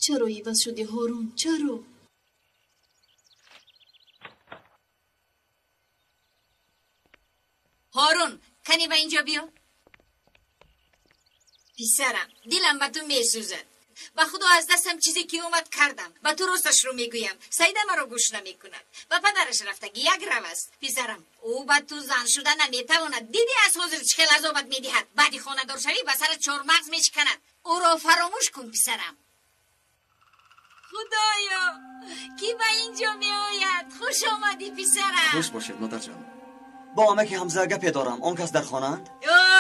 Чаро иваз шудӣ, Ҳорун? Чаро? Ҳорун, кани ба инҷо биё. Писарам, дилам ба ту месӯзад. Ба худо аз дастам чизе ки омад кардам. Ба ту росташро мегӯям. Саида маро гӯш намекунад. Ба падараш рафтагӣ як рав аст. Писарам, ӯ ба ту зан шуда наметавонад. Дидӣ аз ҳозир чӣ хел азобат медиҳад. Баъди хонадоршавӣ ба сарат чормағз мешиканад. Ӯро фаромӯш кун, писарам. Худоё, кӣ ба инҷо меояд? Хуш омадӣ, писарам. Хуш бошед, модарҷон. Бо амаки Ҳамза гапе дорам. Он кас дар хонаанд?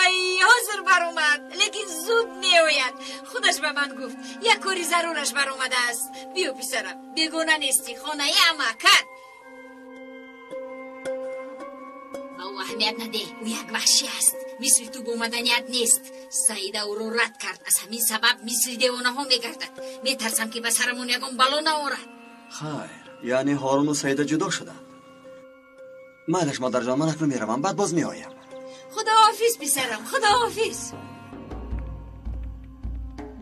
Ой, ҳозир баромад, лекин зуд меояд. Худаш ба ман гуфт, як кори зарураш баромадааст. Биё, писарам, бегона нестӣ, хонаи амакат. Ба ӯ аҳамият надеҳ, ӯ як ваҳшӣ аст. Мисли ту бо маданият нест. Саида ӯро рад кард. Аз ҳамин сабаб мисли девонаҳо мегардад. Метарсам ки ба сарамон ягон бало наорад. Хайр, яъне Ҳоруну Саида ҷудо шуданд. Майлаш, модарҷон, ман акнун меравам, баъд боз меоям. Худоҳофиз, писарам, худоҳофиз.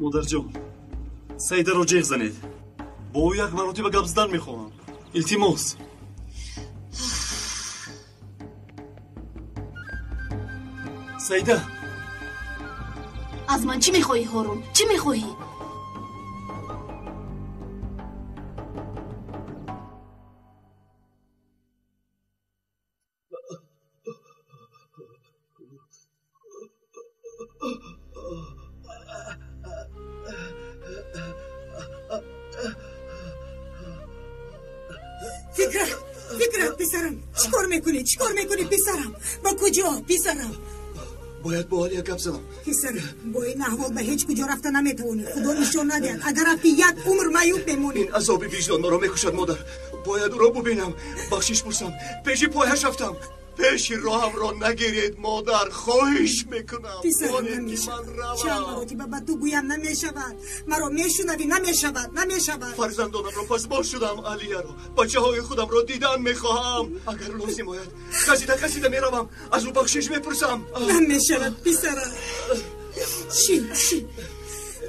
Модарҷон, Саидаро ҷеғ занед. Бо ӯ як маротиба гап задан мехоҳам. Илтимос. Саида! Аз ман чӣ мехоҳӣ, Ҳорун? Чӣ мехоҳӣ? Фикрат, писарам, чӣ кор мекунӣ? Чӣ кор мекунӣ, писарам? Ба куҷо, писарам? Бояд бо Алия гап занам. Писарам, бо ин аҳвол ба ҳеҷ куҷо рафта наметавонӣ. Худо нишон надиҳад. Агар рафтӣ, як умр маъюб мемонӣ. Ин азоби виҷдон маро мекушад, модар. Бояд ӯро бубинам, бахшиш пурсам. Пеши пояш рафтам. Пеши роҳамро нагиред, модар, хоҳиш мекунам. Писарам, намешавад. Чанд маротиба ба ту гӯям, намешавад. Маро мешунавӣ? Намешавад, намешавад. Фарзандонамро пасбош шудам, Алияро, бачаҳои худамро дидан мехоҳам. Агар лозим ояд, газида газида меравам, аз ӯ бахшиш мепурсам. Намешавад, писарам. Чӣ, чӣ?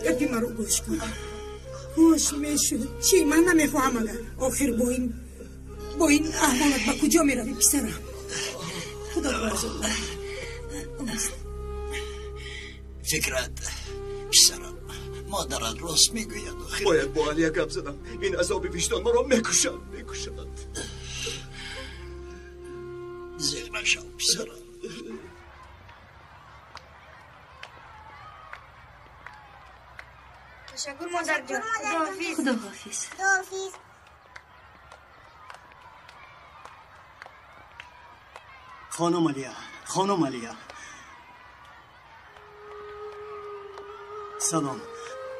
Гапи маро гӯш кун. Ҳуш мешуд. Чӣ? Ман намехоҳам агар. Охир бо ин аҳволат ба куҷо меравӣ, писарам? Худо розӣ. Фикрат, писарам, модарат рост мегӯяд. Бояд бо Алия гап задам. Ин азоби виҷдон маро мекушад, мекушад. Зиқ нашав, писарам. Ташаккур, модарҷон. Худоҳофиз. Худоҳофиз. Худоҳофиз. Хонум Алия, хонум Алия. Салом.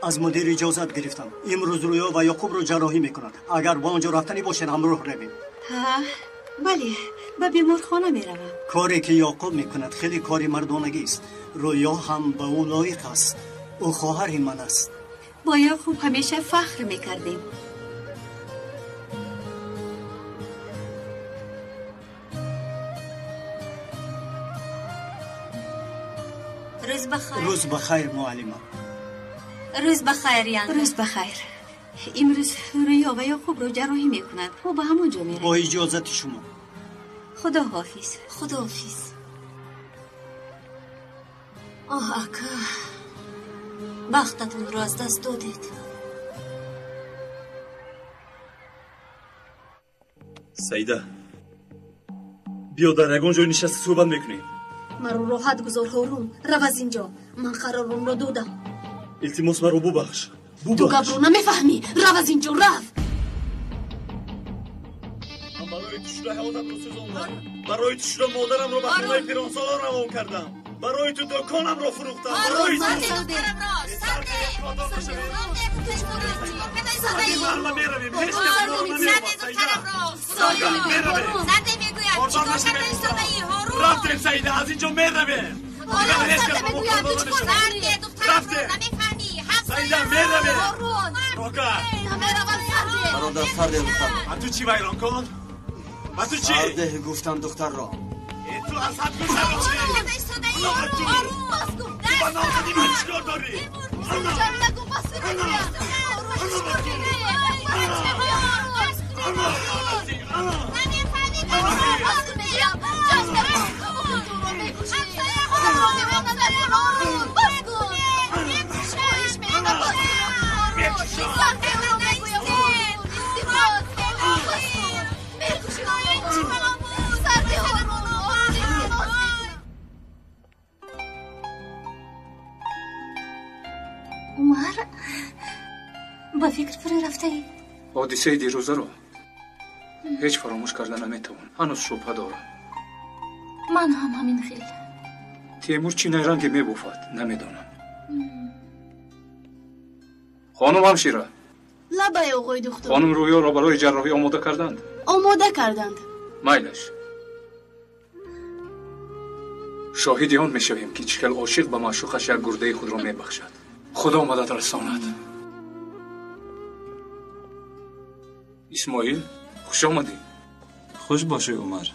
Аз мудир иҷозат гирифтам. Имрӯз Рӯё ва Яқубро ҷарроҳӣ мекунанд. Агар ба он ҷо рафтанӣ бошед, ҳамроҳ равем. Ҳа, бале, ба беморхона меравам. Коре ки Яқуб мекунад хеле кори мардонагист. Рӯё ҳам ба ӯ лоиқ аст. Ӯ хоҳари ман аст. Бо Яқуб ҳамеша фахр мекардем. Рӯз бахайр. Рӯз бахайр, муаллима. Рӯз бахайр, Янга. Рӯз бахайр. Имрӯз Рӯё ва Яқубро ҷарроҳӣ мекунанд. Мо ба ҳамон ҷо меравем. Бо иҷозати шумо. Худоҳофиз. Худоҳофиз. Оҳ, ака, бахтатонро аз даст додед. Саида, биё дар ягон ҷой нишаста суҳбат мекунем. Маро роҳат гузор, Ҳорун. Рав аз инҷо. Ман қароромро додам. Илтимос, маро бубахш. Ту гапро намефаҳмӣ. Рав аз инҷо, рав. Ман барои ту шуда ҳаётамро сӯзондам. Барои ту шуда модарамро ба хонаи пиронсолон равон кардам. Барои ту дуконамро фурӯхтам. Барои ту. Меравем. Ҳеҷ кас моро намеёбад, Саида. Рафтем, Саида, аз инҷо меравем. Рафтем. Саида, меравем. Рока. Бародар, сардеҳ духтарро. Ба ту чӣ, вайронкор? Ба ту чӣ? Сардеҳ гуфтам духтарро. Ту аз ҳад гузаронӣ. Ту ба нозани ман чӣ кор дорӣ? Умар, ба фикр фурӯ рафтаӣ? Ҳодисаи дирӯзаро ҳеҷ фаромӯш карда наметавонам. Ҳанӯз шубҳа дорам. Ман ҳам ҳамин хел. Темур чӣ найранге мебофад, намедонам. Хонум ҳамшира. Лабай, оғои духтур. Хонум Рӯёро барои ҷарроҳӣ омода карданд? Омода карданд. Майлаш. Шоҳиди он мешавем, ки чӣ хел ошиқ ба маъшуқаш як гурдаи худро мебахшад. Худо мадад расонад. Исмоил, хуш омадӣ. Хуш бошӣ, Умар.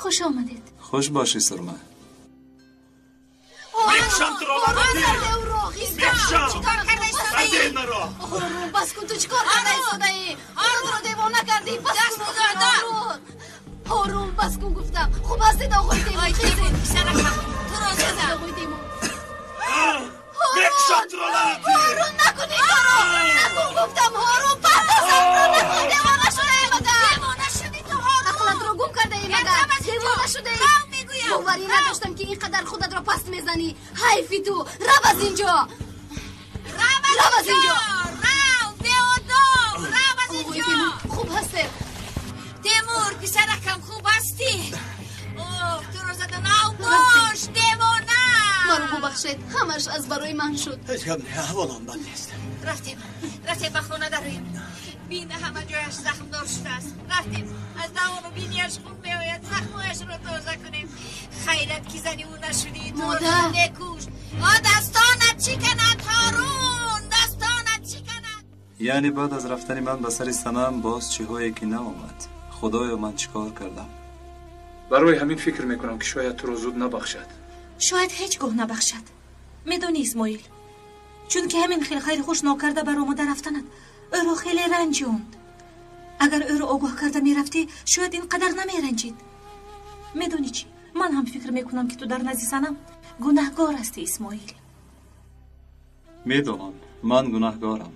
Хуш омадед. Хуш бошӣ, Сурма. Мекушам туро, лаънатӣ! Мекушам! Базед маро! Ҳорун, бас кун, ту чӣ кор карда истодаӣ? Ҳорунро девона кардӣ! Бас кун, Ҳорун! Ҳорун, бас кун гуфтам. Хуб ҳастед, оғои Темур? Ой, Темур, писаракам, туро задам. Оғои Темур. Мекушам туро, лаънатӣ! Ҳорун, накун ин корро! Накун гуфтам, Ҳорун, пардозамро накун! Девона шудаӣ магар? Девона шудӣ ту, Ҳорун! Ақлатро гум кардаӣ магар? Девона шудаӣ? Боварӣ надоштам, ки ин қадар худатро паст мезанӣ. Ҳайфи ту! Рав аз ин ҷо! Рав аз ин ҷо! Рав, беодоб! Рав аз ин ҷо! Хуб ҳастед? Темур, писаракам, хуб ҳастӣ? Оҳ, туро задан авбош, девона! Маро бубахшед, ҳамаш аз барои ман шуд. Ҳеҷ гап не, аҳволам бад нест. Рафтем, рафтем ба хона дароем. Бина ҳама ҷояш захмдор шудааст. Рафтем, аз даҳону бинияш хун меояд, захмҳояшро тоза кунем. Хайрат, ки зани ӯ нашудӣ, туро мекушт. О, дастонат шиканад, Ҳорун, дастонат шиканад. Яъне баъд аз рафтани ман ба сари Санам боз чиҳое ки наомад. Худоё, ман чӣ кор кардам? Барои ҳамин фикр мекунам, ки шояд туро зуд набахшад. Шояд ҳеҷ гоҳ набахшад. Медонӣ, Исмоил, чунки ҳамин хел хайрхуш нокарда баромада рафтанат ӯро хеле ранҷонд. Агар ӯро огоҳ карда мерафтӣ, шояд ин қадар намеранҷид. Медонӣ чӣ? Ман ҳам фикр мекунам, ки ту дар назди Санам гунаҳгор ҳастӣ, Исмоил. Медонам, ман гунаҳгорам,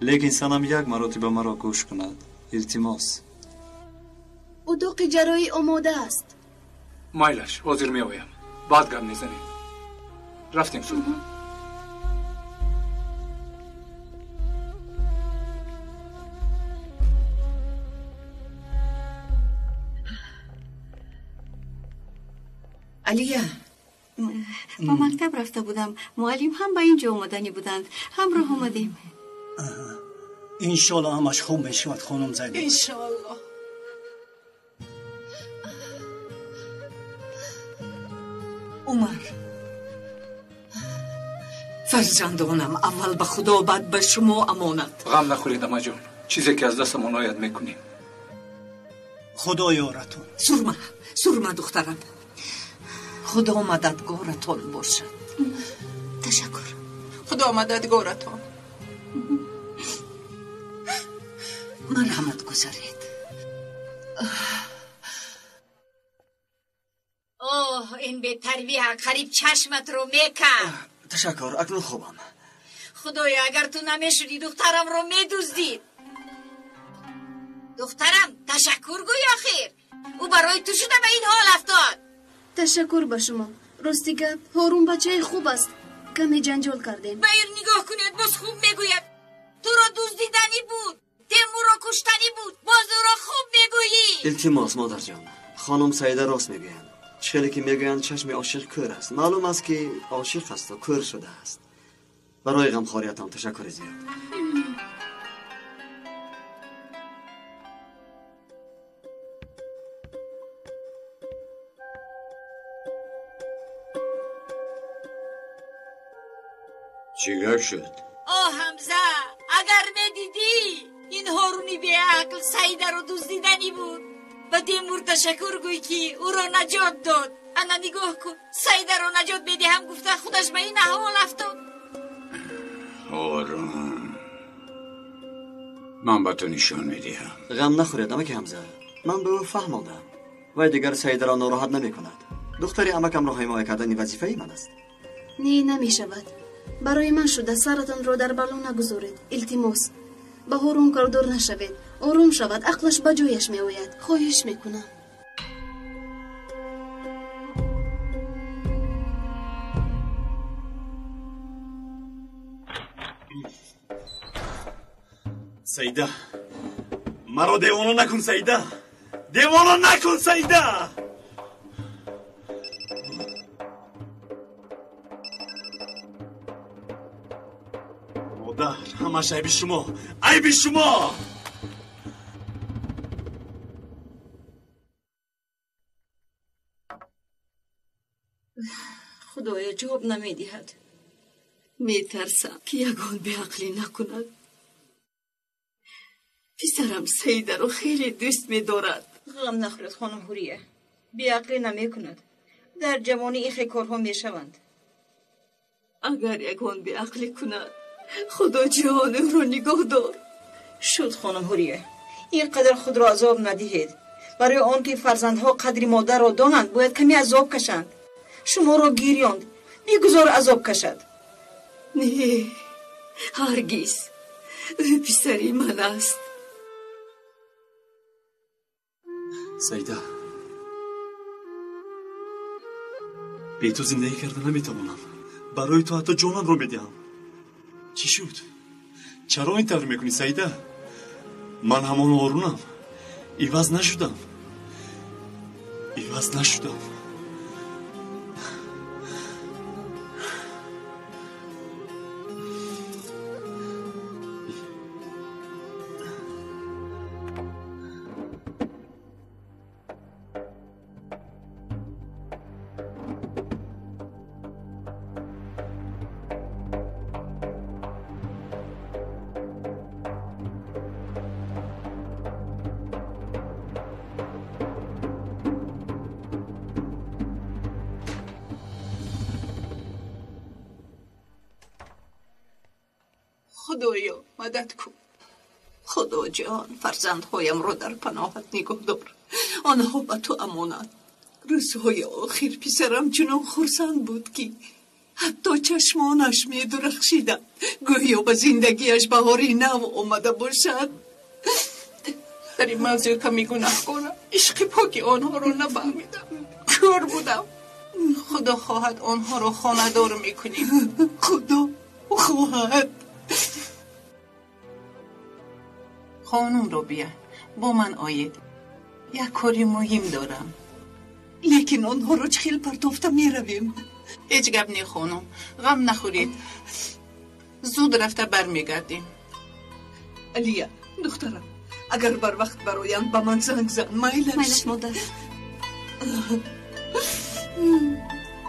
лекин Санам як маротиба маро гӯш кунад. Илтимос. Утоқи ҷарроҳӣ омода аст. Майлаш, ҳозир меоям. Баъд гап мезанем. Рафтем, Сурма. Алия. Ба мактаб рафта будам. Муаллим ҳам ба ин ҷо омаданӣ буданд. Ҳамроҳ омадем. Иншоалло ҳамаш хуб мешавад, хонум Зайнаб. Иншоалло. Умар, фарзандонам аввал ба Худо, баъд ба шумо амонат. Ғам нахӯред, амаҷон. Чизе ки аз дастамон ояд мекунем. Худо ёратон. Сурма, Сурма, духтарам. Худо мададгоратон бошад. Ташаккур. Худо мададгоратон. Марҳамат гузаред. Оҳ, ин бетарбия қариб чашматро мекард. Ташаккур, акнун хубам. Худоё, агар ту намешудӣ, духтарамро медуздид. Духтарам, ташаккур гӯй охир. Ӯ барои ту шуда ба ин ҳол афтод. Ташаккур ба шумо. Рости гап, Ҳорун бачаи хуб аст. Каме ҷанҷол кардем. Ба ир нигоҳ кунед, боз хуб мегӯяд. Туро дуздиданӣ буд, Темурро куштанӣ буд, боз ӯро хуб мегӯӣ. Илтимос, модарҷон. Хонум Саида рост мегӯянд. Чӣ хеле ки мегӯянд, чашми ошиқ кӯр аст. Маълум аст, ки ошиқ асту кӯр шудааст. Барои ғамхориятон ташаккури зиёд. Чӣ гап шуд? О, Ҳамза, агар медидӣ, ин Ҳоруни беақл Саидаро дуздиданӣ буд. Ба Темур ташаккур гӯй, ки ӯро наҷот дод. Ана нигоҳ кун, Саидаро наҷот медиҳам гуфта худаш ба ин аҳвол афтод. Ҳорун, ман ба ту нишон медиҳам. Ғам нахӯред, амаки Ҳамза. Ман ба ӯ фаҳмондам. Вай дигар Саидаро нороҳат намекунад. Духтари амакамро ҳимоя кардани вазифаи ман аст. Не, намешавад. Барои ман шуда саратонро дар бало нагузоред. Илтимос, ба Ҳорун кордор нашавед. Ором шавад, ақлаш ба ҷояш меояд. Хоҳиш мекунам. Саида, маро девона накун, Саида, девона накун, Саида. Модар, ҳамаш айби шумо, айби шумо. Худоё, ҷавоб намедиҳад. Метарсам, ки ягон беақлӣ накунад. Писарам Саидаро хеле дӯст медорад. Ғам нахӯред, хонум Ҳурия, беақлӣ намекунад. Дар ҷавонӣ ин хел корҳо мешаванд. Агар ягон беақлӣ кунад, Худо ҷон ӯро нигоҳ дор. Шуд, хонум Ҳурия, ин қадар худро азоб надиҳед. Барои он ки фарзандҳо қадри модарро донанд, бояд каме азоб кашанд. Шуморо гирёнд, бигузор азоб кашад. Не, ҳаргиз. Ӯ писари ман аст. Саида, бе ту зиндагӣ карда наметавонам. Барои ту ҳатто ҷонамро медиҳам. Чӣ шуд? Чаро ин тавр мекунӣ, Саида? Ман ҳамон Ҳорунам. Иваз нашудам. Иваз нашудам. Худоё, мадад кун. Худо ҷон, фарзандҳоямро дар паноҳат нигоҳ дор. Онҳо ба ту амонат. Рӯзҳои охир писарам чунон хурсанд буд, ки ҳатто чашмонаш медурахшиданд, гӯё ба зиндагиаш баҳори нав омада бошад. Дар ин мавзӯъ ками гунаҳкорам. Ишқи поки онҳоро нафаҳмидам. Кӯр будам. Худо хоҳад онҳоро хонадор мекунем. Худо хоҳад. Хонум Робия, бо ман оед. Як кори муҳим дорам. Лекин онҳоро чӣ хел партофта меравем? Ҳеҷ гап не, хонум, ғам нахӯред. Зуд рафта бармегардем. Алия, духтарам, агар барвақт бароянд, ба ман занг зан. Майлаш? Майлаш, модар.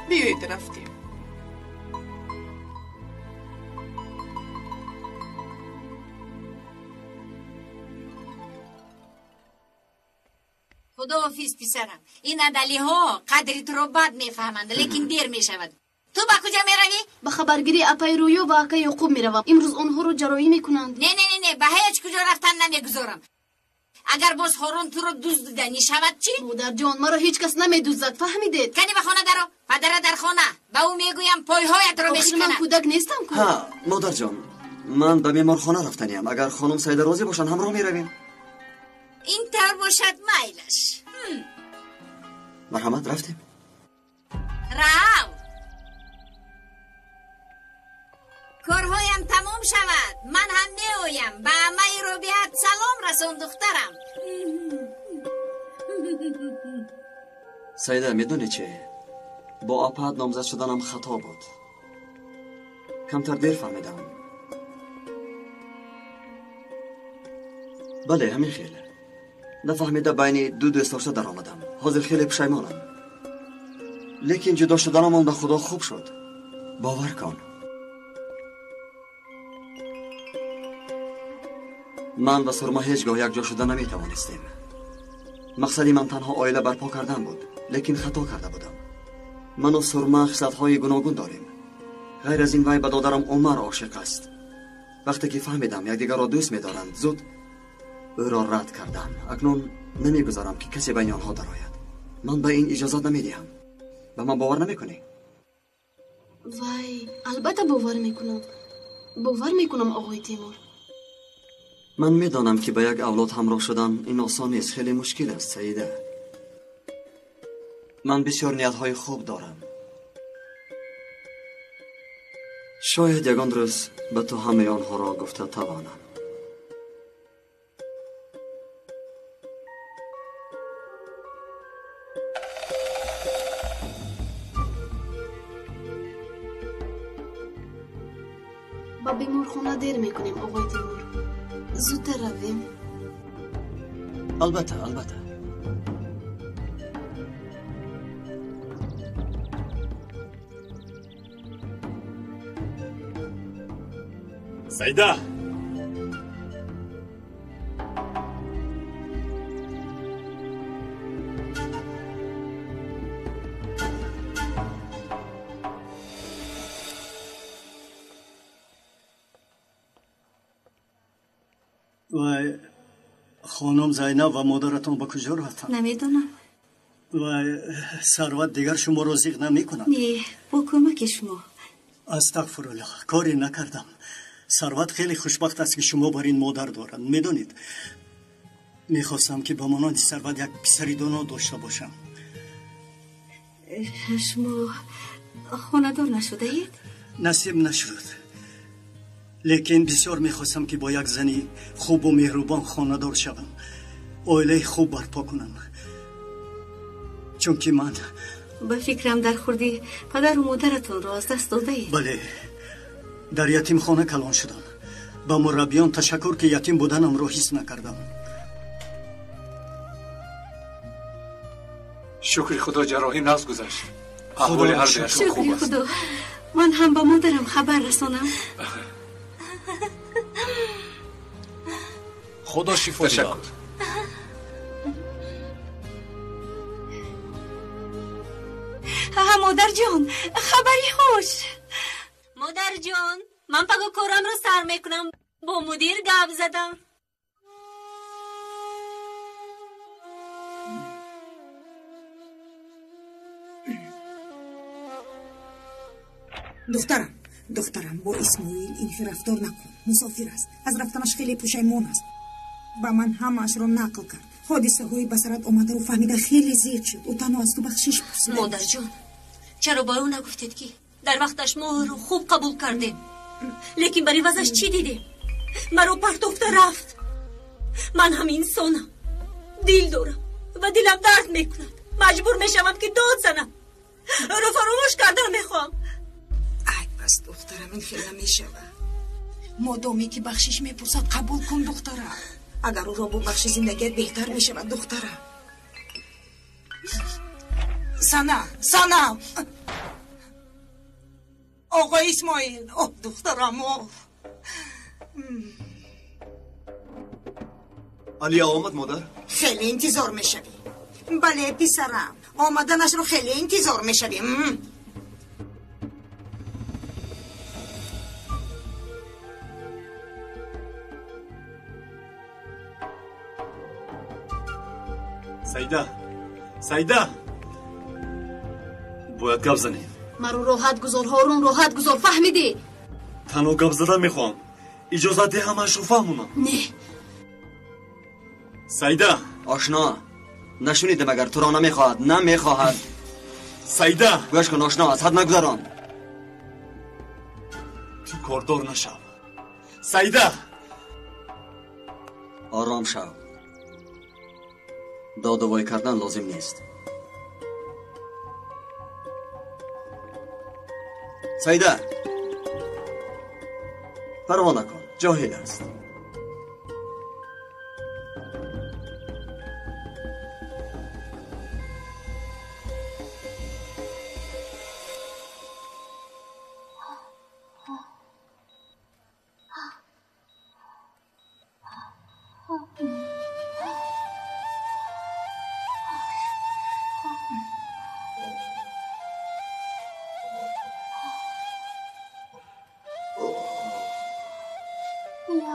Биёед, рафтем. Худоҳофиз, писарам. Ин адалиҳо қадри туро бад мефаҳманд, лекин дер мешавад. Ту ба куҷо меравӣ? Ба хабаргирии апаи Рӯё ва акаи Ёқуб меравам. Имрӯз онҳоро ҷарроҳӣ мекунанд. Не, не, не, не, ба ҳеҷ куҷо рафтан намегузорам. Агар боз Ҳорун туро дуздида нишавад чӣ? Модарҷон, маро ҳеҷ кас намедуздад, фаҳмидед? Кани ба хона даро, падара дар хона. Ба ӯ мегӯям пойҳоятро Охир ман мешиканад. кӯдак нестам ку. Ҳа, модарҷон, ман ба меморхона рафтаниям. Агар хонум Саида розӣ бошанд, ҳамроҳ меравем. Ин тавр бошад, майлаш. Марҳамат, рафтем. Рав. Корҳоям тамом шавад, ман ҳам меоям. Ба амаи Робиат салом расон, духтарам. Саида, медонӣ чи? Бо апаат номзад шуданам хато буд. Камтар дер фаҳмидам. Бале, ҳамин хел. Нафаҳмида байни ду дӯстдошта даромадам. Ҳозир хеле пушаймонам. Лекин ҷудо шуданамон ба Худо хуб шуд. Бовар кун. Ман ва Сурма ҳеҷ гоҳ якҷо шуда наметавонистем. Мақсади ман танҳо оила барпо кардан буд, лекин хато карда будам. Ману Сурма хислатҳои гуногун дорем. Ғайр аз ин, вай ба додарам Умар ошиқ аст. Вақте ки фаҳмидам якдигарро дӯст медоранд, зуд ӯро рад кардам. Акнун намегузорам, ки касе байни онҳо дарояд. Ман ба ин иҷозат намедиҳам. Ба ман бовар намекунӣ? Вай, албатта бовар мекунам. Бовар мекунам, оғои Темур. Ман медонам, ки ба як авлод ҳамроҳ шудан ин осон нест, хеле мушкил аст, Саида. Ман бисёр ниятҳои хуб дорам. Шояд ягон рӯз ба ту ҳамаи онҳоро гуфта тавонам. Ба беморхона дер мекунем, оғои Тимур. Зудтар равем. Албатта, албатта. Саида! Вай, хонум Зайнаб ва модаратон ба куҷо рафтанд? Намедонам. Вай, Сарват дигар шуморо зиқ намекунад? Не, бо кӯмаки шумо. Астағфируллоҳ, коре накардам. Сарват хеле хушбахт аст, ки шумо бар ин модар дорад. Медонед, мехостам, ки ба монанди Сарват як писари доно дошта бошам. Шумо хонадор нашудаед? Насиб нашуд. Лекин бисёр мехостам, ки бо як зани хубу меҳрубон хонадор шавам, оилаи хуб барпо кунам. Чунки ман ба фикрам дар хурдӣ падару модаратонро аз даст додаед. Бале, дар ятимхона калон шудам. Ба мураббиён ташаккур, ки ятим буданамро ҳис накардам. Шукри Худо, ҷарроҳӣ нағз гузашт. Аҳволи ҳар дуяшон хуб Шукри аст. Худо. Ман ҳам ба модарам хабар расонам. Худо шифо диҳад. Ҳа, модарҷон, хабари хуш. Модарҷон, ман паго корамро сар мекунам. Бо мудир гап задам. Духтарам, духтарам, бо Исмоил ин хел рафтор накун. Мусофир аст. Аз рафтанаш хеле пушаймон аст. Ба ман ҳамаашро нақл кард. Ҳодисаҳои ба сарат омадаро фаҳмида хеле зиқ шуд. Ӯ танҳо аз ту бахшиш пурсид. Модарҷон, чаро ба ӯ нагуфтед, ки дар вақташ мо ӯро хуб қабул кардем, лекин бар ивазаш чӣ дидем? Маро партофта рафт. Ман ҳам инсонам, дил дорам ва дилам дард мекунад. Маҷбур мешавам, ки дод занам. Ӯро фаромӯш кардан мехоҳам. Ай пас, духтарам, ин хел намешавад. Модоме ки бахшиш мепурсад, қабул кун, духтарам. Агар ӯро бубахши, зиндагият беҳтар мешавад, духтарам. Сана, Сана! Оғои Исмоил, оҳ, духтарам, оҳ. Алия омад, модар? Хеле интизор мешавӣ. Бале, писарам, омаданашро хеле интизор мешавӣ. Саида, Саида, бояд гап занем. Маро роҳат гузор, Ҳорун, роҳат гузор, фаҳмидӣ? Танҳо гап задан мехоҳам. Иҷозат деҳ, ҳамаашро фаҳмонам. Не. Саида! Ошно, нашунидам, агар туро намехоҳад, намехоҳад. Саида! Гӯш кун, ошно, аз ҳад нагузарон. Ту кордор нашав. Саида! Ором шав. Доду вой кардан лозим нест. Саида, парво накун, ҷоҳил аст.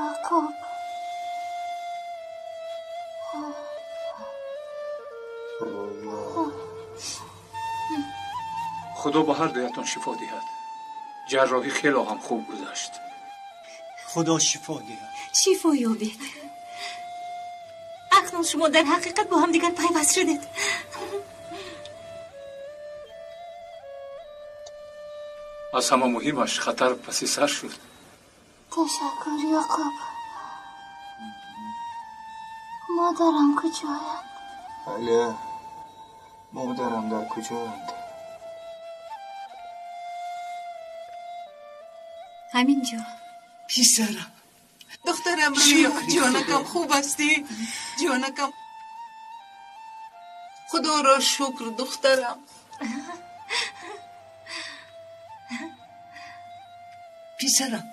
Яъқуб. Худо ба ҳар дуятон шифо диҳад. Ҷарроҳӣ хело ҳам хуб гузашт. Худо шифо диҳад. Шифо ёбед. Акнун шумо дар ҳақиқат бо ҳамдигар пайваст шудед. Аз ҳама муҳимаш хатар паси сар шуд. Ташаккур, Ёқуб. Модарам куҷоянд? Бале, модарам дар куҷоянд? Ҳамин ҷо. Писарам, духтарам Рӯё, ҷонакам, хуб ҳастӣ? Ҷонакам, худоро шукр, духтарам. Писарам,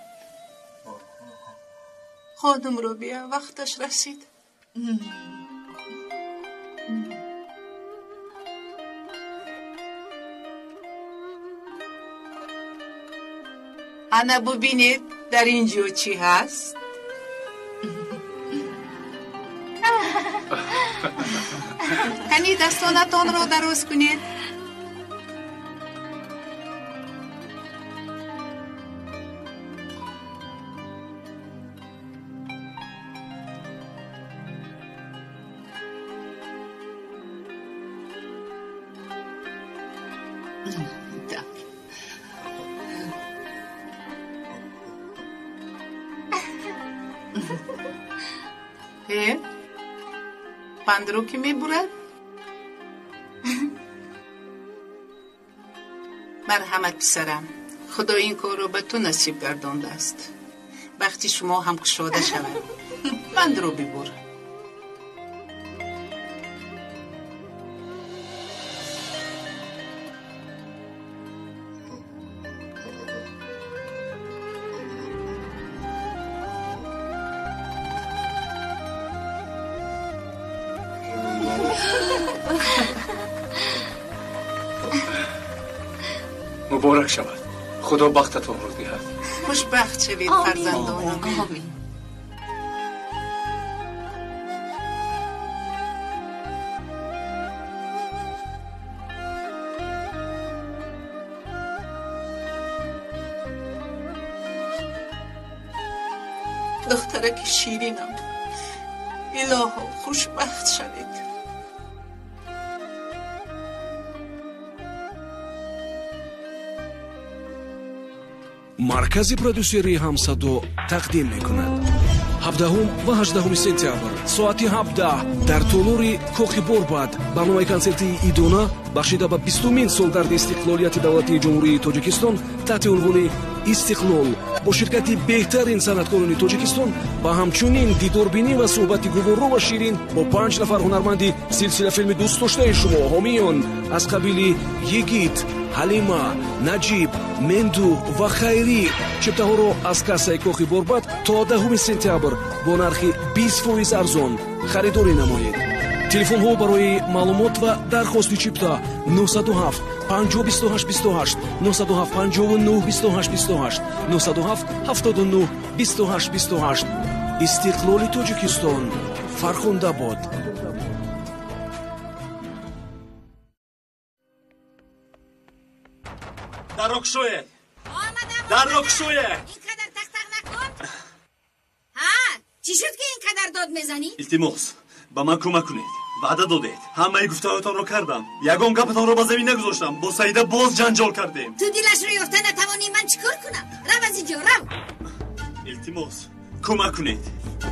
хонум Рубия, вақташ расид. Ана бубинед, дар ин ҷо чӣ ҳаст? Кани дастонатонро дароз кунед. Пандро ки мебурад? Марҳамат, писарам, худо ин корро ба ту насиб гардондааст. Бахти шумо ҳам кушода шавад. Пандро бибур. Муборак шавад. Худо бахтатонро диҳад. Хушбахт шавед, фарзандонам. Омин. Духтараки ширинам, илоҳо, хушбахт шавед. Маркази продюсерии Ҳамсадо тақдим мекунад. 17 ва 18 сентябр соати 17 дар толори Кохи Борбад барномаи консертии идона бахшида ба 20-умин солгарди истиқлолияти давлатии Ҷумҳурии Тоҷикистон таҳти унвони Истиқлол бо ширкати беҳтарин санъаткорони Тоҷикистон ва ҳамчунин дидорбинӣ ва суҳбати гуворо ва ширин бо 5 нафар ҳунарманди силсилафилми дӯстдоштаи шумо ҳомиён аз қабили Йигит, Ҳалима, Наҷиб, Менду ва Хайрӣ. Чиптаҳоро аз кассаи Кохи Борбад то 10 сентябр бо нархи 20% арзон харидорӣ намоед. Телефонҳо барои маълумот ва дархости чипта 907 50 28 28, 907 59 28 28, 907 79 28 28. Истиқлоли Тоҷикистон фархунда бод. Дарро кушоед! Дарро кушоед! Ин қадар тақтақ накун. Ҳа, чӣ шуд ки ин қадар дод мезанӣ? Илтимос, ба ман кӯмак кунед. Ваъда додед. Ҳамаи гуфтаҳоятонро кардам. Ягон гапатонро ба замин нагузоштам. Бо Саида боз ҷанҷол кардем. Ту дилашро ёфта натавонӣ, ман чӣ кор кунам? Рав аз ин ҷо, рав. Илтимос, кӯмак кунед.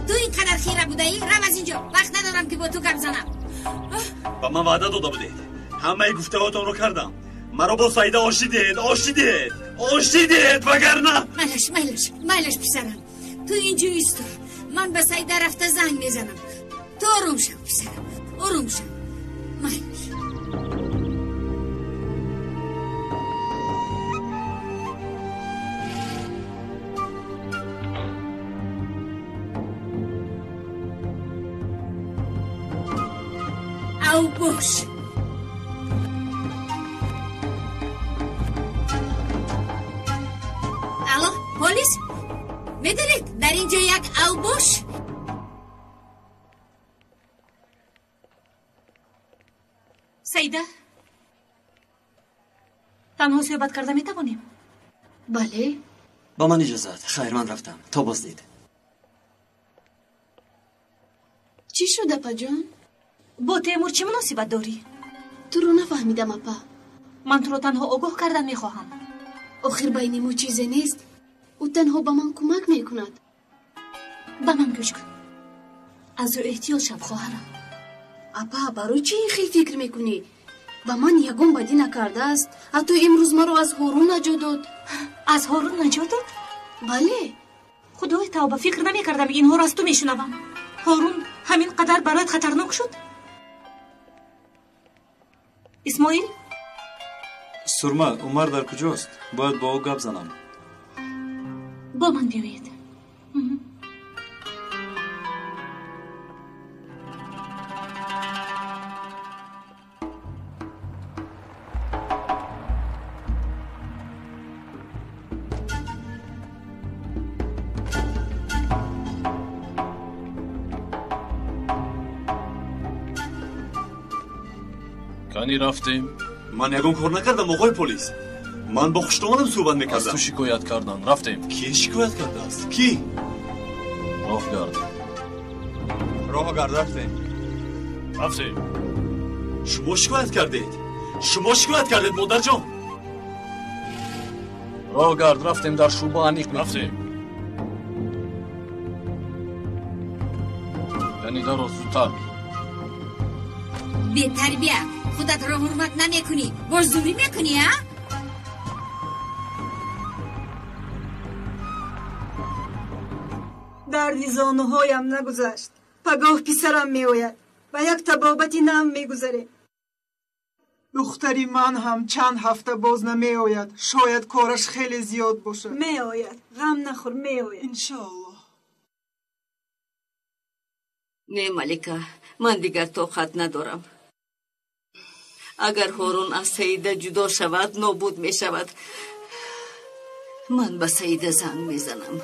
Ту ин қадар хира будаӣ? Рав аз ин ҷо. Вақт надорам ки бо ту гап занам. Ба ман ваъда дода будед. Ҳамаи гуфтаҳоятонро кардам. Маро бо Саида оштӣ диҳед, оштӣ диҳед, оштӣ диҳед, вагарна. Майлаш, майлаш, майлаш, писарам. Ту ин ҷо исто. Ман ба Саида рафта занг мезанам. Ту ором шав, писарам, ором шав. Майлаш. Ав бош. Алло, полис? Медонед, дар ин ҷо як авбош? Саида, танҳо суҳбат карда метавонем? Бале. Ба ман иҷозат. Хайр, ман рафтам. То боздид. Чӣ шуд, апаҷон? Бо Темур чӣ муносибат дорӣ? Туро нафаҳмидам, апа. Ман туро танҳо огоҳ кардан мехоҳам. Охир байни мо чизе нест. Ӯ танҳо ба ман кӯмак мекунад. Ба ман гӯш кун. Аз ӯ эҳтиёт шав, хоҳарам. Апа, барои чӣ ин хел фикр мекунӣ? Ба ман ягон бадӣ накардааст. Ҳатто имрӯз маро аз Ҳорун наҷот дод. Аз Ҳорун наҷот дод? Бале. Худои тавба, фикр намекардам инҳоро аз ту мешунавам. Ҳорун ҳамин қадар бароят хатарнок шуд? Исмоил? Сурма, Умар дар куҷост? Бояд бо ӯ гап занам. Бо ман биёед. Кани рафтем? Ман ягон кор накардам, оғои полис. Ман бо хуштомадам суҳбат мекардам. Аз ту шикоят кардан. Рафтем. Кӣ шикоят кардааст? Кӣ? Роҳ гард. Роҳ гард, рафтем. Рафтем. Шумо шикоят кардед. Шумо шикоят кардед, модарҷон. Роҳ гард, рафтем дар шӯъба аниқ рафтем. Яъне даро зудтар. Бетарбия, худатро ҳурмат намекунӣ, боз зӯрӣ мекунӣ, а? Дарди зонуҳоям нагузашт. Пагоҳ писарам меояд. Ба як табобати нав мегузарем. Духтари ман ҳам чанд ҳафта боз намеояд. Шояд кораш хеле зиёд бошад. Меояд. Ғам нахӯр, меояд. Иншоаллоҳ. Не, Малика, ман дигар тоқат надорам. Агар Ҳорун аз Саида ҷудо шавад, нобуд мешавад. Ман ба Саида занг мезанам.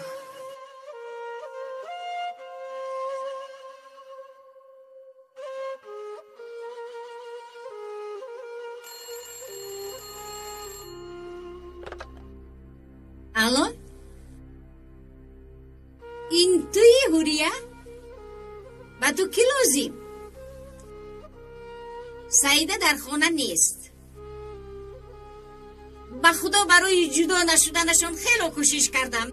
Алло? Ин туи, Ҳурия? Ба ту кӣ лозим? Саида дар хона нест. Ба худо барои ҷудо нашуданашон хело кӯшиш кардам.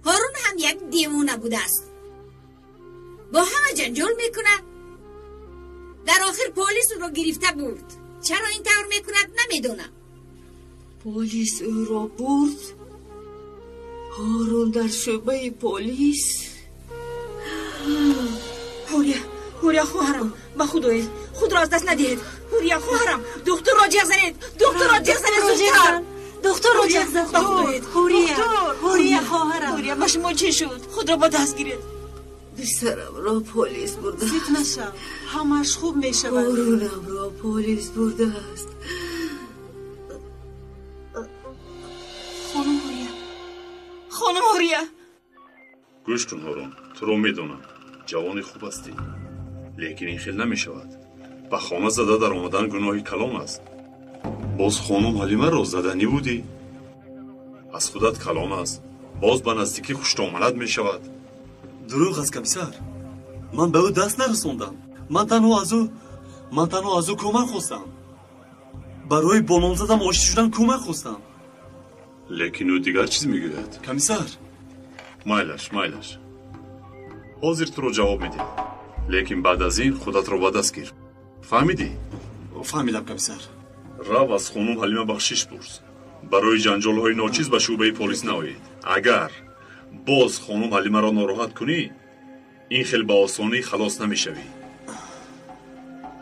Ҳорун ҳам як девона будааст. Бо ҳама ҷанҷол мекунад. Дар охир полис ӯро гирифта бурд. Чаро ин тавр мекунад, намедонам. Полис ӯро бурд? Ҳорун дар шӯъбаи полис? Ҳурия, Ҳурия хоҳарам, ба худоед, худро аз даст надиҳед. Ҳурия хоҳарам, духтурро ҷеғ занед, духтурро ҷеғ занед зудтар. Духтурро ҷеғ зан, ба худоед. Ҳурия, Ҳурия хоҳарам. Ҳурия, ба шумо чӣ шуд? Худро ба даст гиред. Писарамро полис бурдааст. Зид нашав, ҳамааш хуб мешавад. Ҳорунамро полис бурдааст. Хонум Ҳурия, хонум Ҳурия. Гӯш кун, Ҳорун, туро медонам. Ҷавони хуб ҳастӣ. Лекин ин хел намешавад. Ба хона зада дар омадан гуноҳи калон аст. Боз хонум Ҳалимаро заданӣ будӣ. Аз худат калон аст. Боз ба наздикӣ хуштоманат мешавад. Дурӯғ аст, комиссар. Ман ба ӯ даст нарасондам. Ман танҳо аз ӯ кӯмак хостам. Барои бо номзадам ошти шудан кӯмак хостам. Лекин ӯ дигар чиз мегӯяд. Комиссар. Майлаш, майлаш. Ҳозир туро ҷавоб медиҳам. Лекин баъд аз ин худатро ба даст гир. Фаҳмидӣ? Фаҳмидам, комиссар. Рав аз хонум Ҳалима бахшиш пурс. Барои ҷанҷолҳои ночиз ба шӯъбаи полис наоед. Агар боз хонум Ҳалимаро нороҳат кунӣ, ин хел ба осонӣ халос намешавӣ.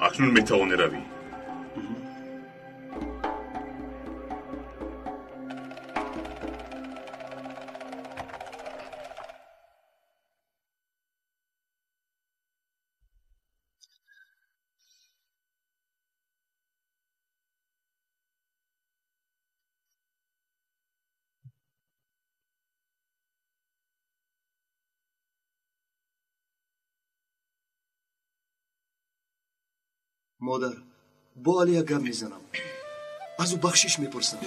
Акнун метавонӣ равӣ. Модар, бо Алия гап мезанам. Аз ӯ бахшиш мепурсам.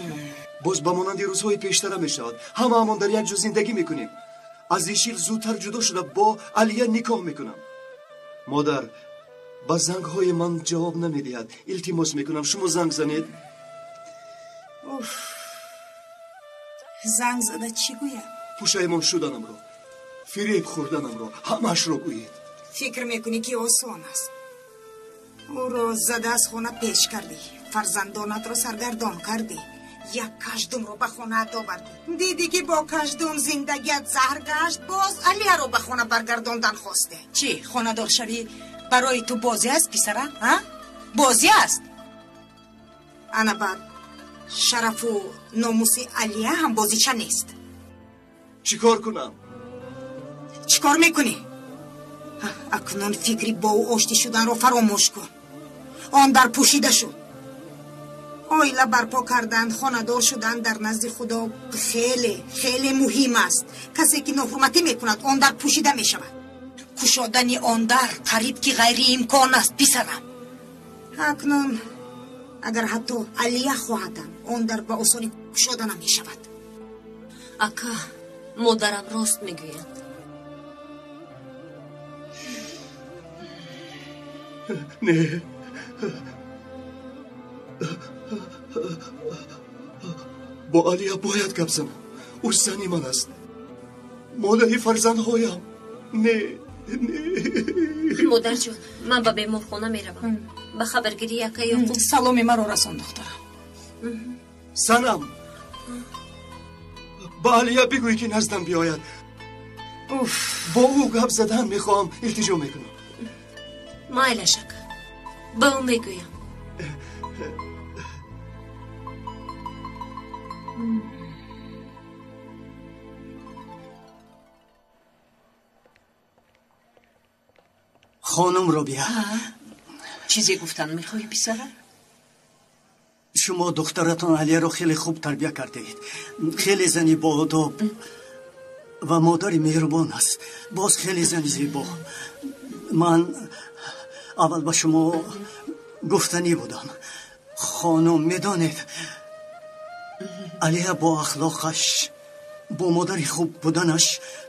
Боз ба монанди рӯзҳои пештара мешавад. Ҳамаамон дар як ҷо зиндагӣ мекунем. Аз Ишил зудтар ҷудо шуда бо Алия никоҳ мекунам. Модар, ба зангҳои ман ҷавоб намедиҳад. Илтимос мекунам, шумо занг занед. Уф. Занг зада чӣ гӯям? Пушаймон шуданамро, фиреб хӯрданамро, ҳамаашро гӯед. Фикр мекунӣ ки осон аст? Ӯро зада аз хона пеш кардӣ, фарзандонатро саргардон кардӣ, як каждумро ба хонаат овардӣ. Дидӣ ки бо каждум зиндагият заҳр гашт, боз Алияро ба хона баргардондан хосте. Чӣ, хонадор шавӣ барои ту бозӣ аст, писарам? А? Бозӣ аст? Ана баъд шарафу номуси Алия ҳам бозича нест. Чӣ кор кунам? Чӣ кор мекунӣ? Акнун фикри бо ӯ оштӣ шуданро фаромӯш кун. Он дар пӯшида шуд. Оила барпо кардан, хонадор шудан дар назди Худо хеле хеле муҳим аст. Касе ки ноҳурматӣ мекунад, он дар пӯшида мешавад. Кушодани он дар қариб ки ғайриимкон аст, писарам. Акнун агар ҳатто Алия хоҳадам, он дар ба осонӣ кушода намешавад. Ака, модарам рост мегӯяд. Не, бо Алия бояд гап занам. Ӯ зани ман аст, модари фарзандҳоям. Не, не. Модарҷон, ман ба беморхона меравам. Ба хабаргирии ака Ёқуб. Саломи маро расон, духтарам. Санам, ба Алия бигӯй ки наздам биёяд. Бо ӯ гап задан мехоҳам, илтиҷо мекунам. Майлаш, ака, ба ӯ мегӯям. Хонум Робия, чизе гуфтан мехоҳӣ, писарам? Шумо духтаратон Алияро хеле хуб тарбия кардаед. Хеле зани боодоб ва модари меҳрубон аст. Боз хеле зани зебо. Ман аввал ба шумо гуфтанӣ будам. Хонум, медонед, Алия бо ахлоқаш, бо модари хуб буданаш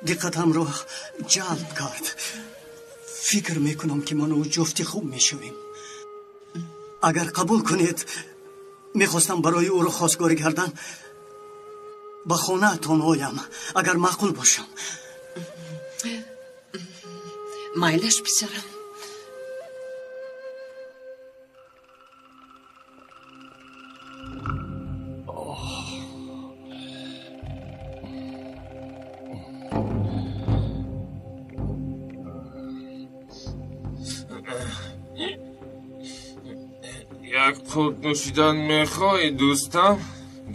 диққатамро ҷалб кард. Фикр мекунам ки ман ӯ ҷуфти хуб мешавем. Агар қабул кунед, мехостам барои ӯро хостгорӣ кардан ба хонаатон оям, агар маъқул бошам. Майлаш, писарам. Як қурт нӯшидан мехоҳӣ, дӯстам?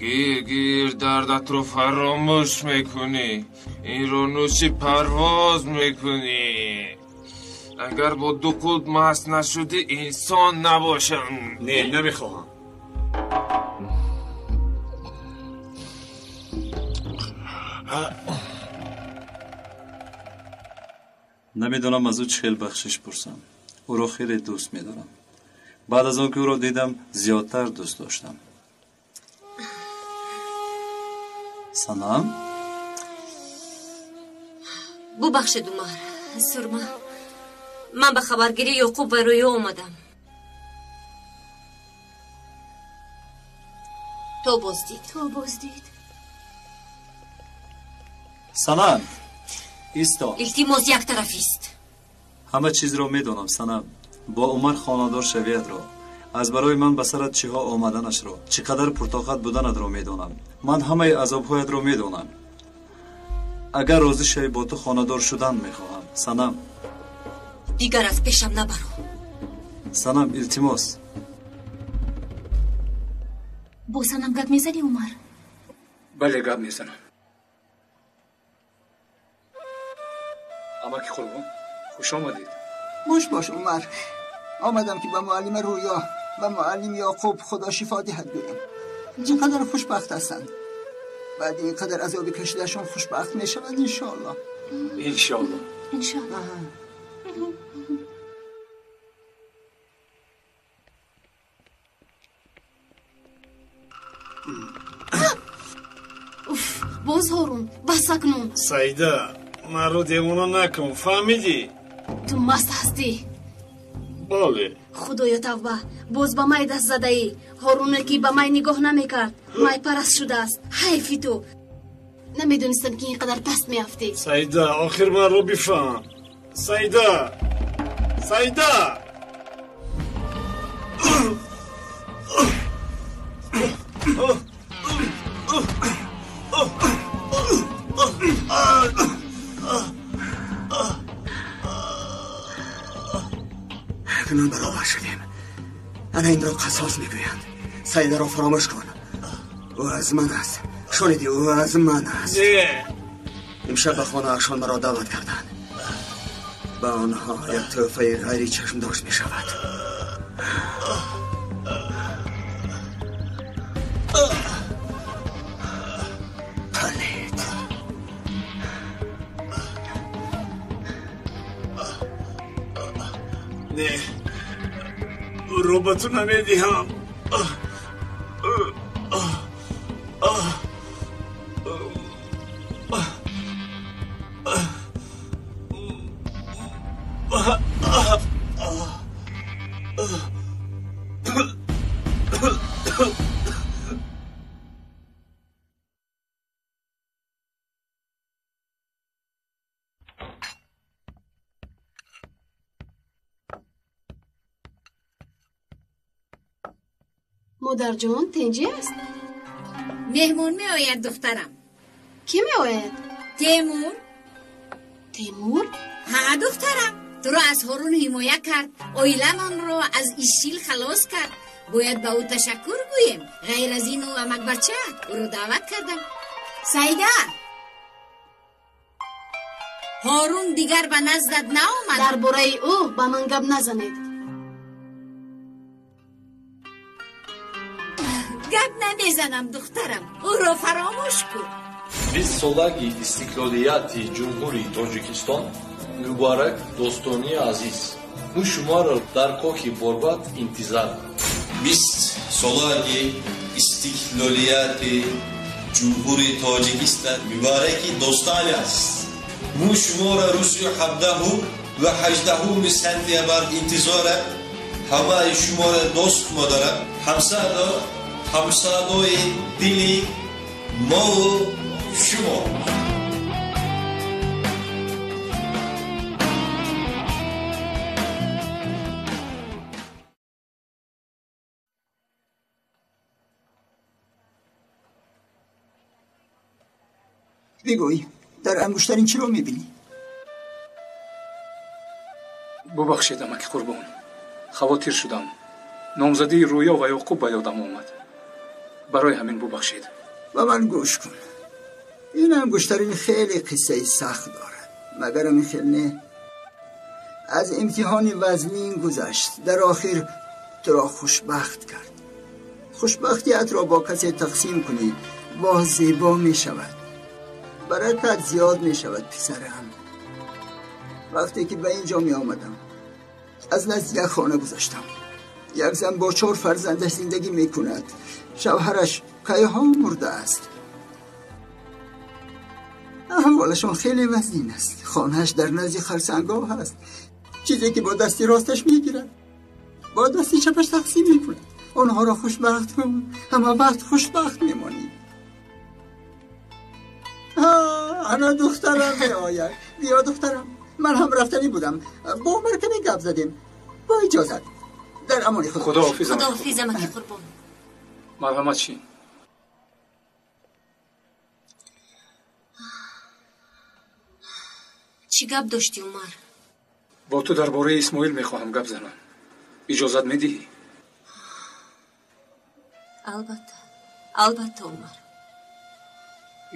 Гир, гир, дардатро фаромӯш мекунӣ. Инро нӯши парвоз мекунӣ. Агар бо ду қурт маст нашудӣ, инсон набошам. Не, намехоҳам. Намедонам аз ӯ чӣ хел бахшиш пурсам. Ӯро хеле дӯст медорам. Баъд аз он ки ӯро дидам, зиёдтар дӯст доштам. Санам? Бубахшед, Умар, Сурма. Ман ба хабаргирии Ёқуб ва Рӯё омадам. То боздид. То боздид. Санам, исто. Илтимос, яктарафист. Ҳама чизро медонам, Санам. Бо Умар хонадор шавиятро, аз барои ман ба сарат чиҳо омаданашро, чӣ қадар пуртоқат буданатро медонам. Ман ҳамаи азобҳоятро медонам. Агар розӣ шавӣ, бо ту хонадор шудан мехоҳам, Санам. Дигар аз пешам набаро. Санам, илтимос. Бо Санам гап мезанӣ, Умар? Бале, гап мезанам. Амаки қурбон, хуш омадед. Хуш бош, Умар. Омадам ки ба муаллима Рӯё ва муаллим Яқуб Худо шифо диҳад гӯям. Чӣ қадар хушбахт ҳастанд. Баъди ин қадар азоби кашидашон хушбахт мешаванд, иншоаллоҳ. Иншоаллоҳ. Иншоаллоҳ. Уф, боз Ҳорун, бас акнун. Саида, маро девона накун, фаҳмидӣ? Ту маст ҳастӣ. Бале. Худоё тавба, боз ба май даст задаӣ. Ҳоруне ки ба май нигоҳ намекард, майпараст шудааст. Ҳайфи ту. Намедонистам ки ин қадар паст меафтӣ. Саида, охир манро бифаҳм. Саида, Саида. Акнун баробар шудем. Ана инро қасос мегӯянд. Саидаро фаромӯш кун. Ӯ аз ман аст. Шунидӣ, ӯ аз ман аст. Имшаб ба хонаашон маро даъват карданд. Ба онҳо як тӯҳфаи ғайричашмдошт мешавад. Палид. Не, ӯро ба ту намедиҳам. Модарҷон, тинҷӣ аст? Меҳмон меояд, духтарам. Кӣ меояд? Темур. Темур? Ҳа, духтарам. Туро аз Ҳорун ҳимоя кард, оиламонро аз ишил халос кард. Бояд ба ӯ ташаккур гӯем. Ғайр аз ин ӯ амакбача, ӯро даъват кардам. Саида, Ҳорун дигар ба наздат наомад. Дар бораи ӯ ба ман гап назанед. Гап намезанам, духтарам. Ӯро фаромӯш кун. 20 солагии истиқлолияти Ҷумҳурии Тоҷикистон муборак, дӯстони азиз. Мо шуморо дар кохи Борбад интизор. 20 солагии истиқлолияти Ҷумҳурии Тоҷикистон мубораки дӯстони азиз. Мо шуморо рӯзи 17 ва 18 сентябр интизорем. Ҳамаи шуморо дӯст медорам. Ҳамсадои дили мову шумо. Бигӯй, дар ангуштарин чиро мебинӣ? Бубахшед, амаки Қурбон, хавотир шудам. Номзадии Рӯё ва Ёқуб ба ёдам омад. Барои ҳамин бубахшед. Ба ман гӯш кун. Ин ангуштарин хеле қиссаи сахт дорад. Магарам ин хел не? Аз имтиҳони вазнин гузашт. Дар охир туро хушбахт кард. Хушбахтиятро бо касе тақсим кунӣ, боз зебо мешавад. Баракат зиёд мешавад, писарам. Вақте ки ба ин ҷо меомадам, аз назди як хона гузаштам. Як зан бо 4 фарзандаш зиндагӣ мекунад. Шавҳараш кайҳо мурдааст. Аҳволашон хеле вазнин аст. Хонааш дар назди харсангоҳ аст. Чизе ки бо дасти росташ мегирад, бо дасти чапаш тақсим мекунад. Онҳоро хушбахт кун, ҳама вақт хушбахт мемонӣ. Ана духтарам меояд. Биё, духтарам. Ман ҳам рафтанӣ будам. Бо Умар каме гап задем. Бо иҷозат. Дар амони Худо. Худоҳофиз. Худоҳофиз, амаки Қурбон. Марҳамат, шин. Чӣ гап доштӣ, Умар? Бо ту дар бораи Исмоил мехоҳам гап занам. Иҷозат медиҳӣ? Албатта, албатта, Умар.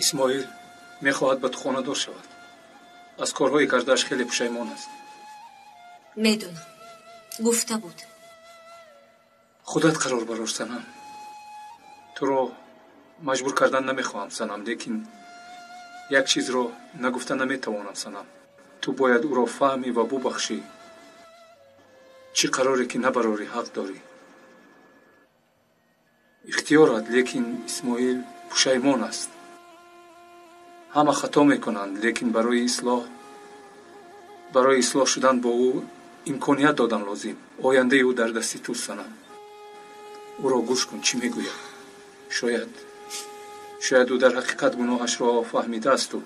Исмоил мехоҳад ба ту хонадор шавад. Аз корҳои кардааш хеле пушаймон аст. Медонам, гуфта буд. Худат қарор барор, санам. Туро маҷбур кардан намехоҳам, санам, лекин як чизро нагуфта наметавонам, санам. Ту бояд ӯро фаҳмӣ ва бубахшӣ. Чӣ қароре ки набарорӣ, ҳақ дорӣ. Ихтиёрат, лекин Исмоил пушаймон аст. Ҳама хато мекунанд, лекин барои ислоҳ шудан бо ӯ имконият додан лозим. Ояндаи ӯ дар дасти туст, санам. Ӯро гӯш кун, чӣ мегӯяд. Шояд ӯ дар ҳақиқат гуноҳашро фаҳмидаасту.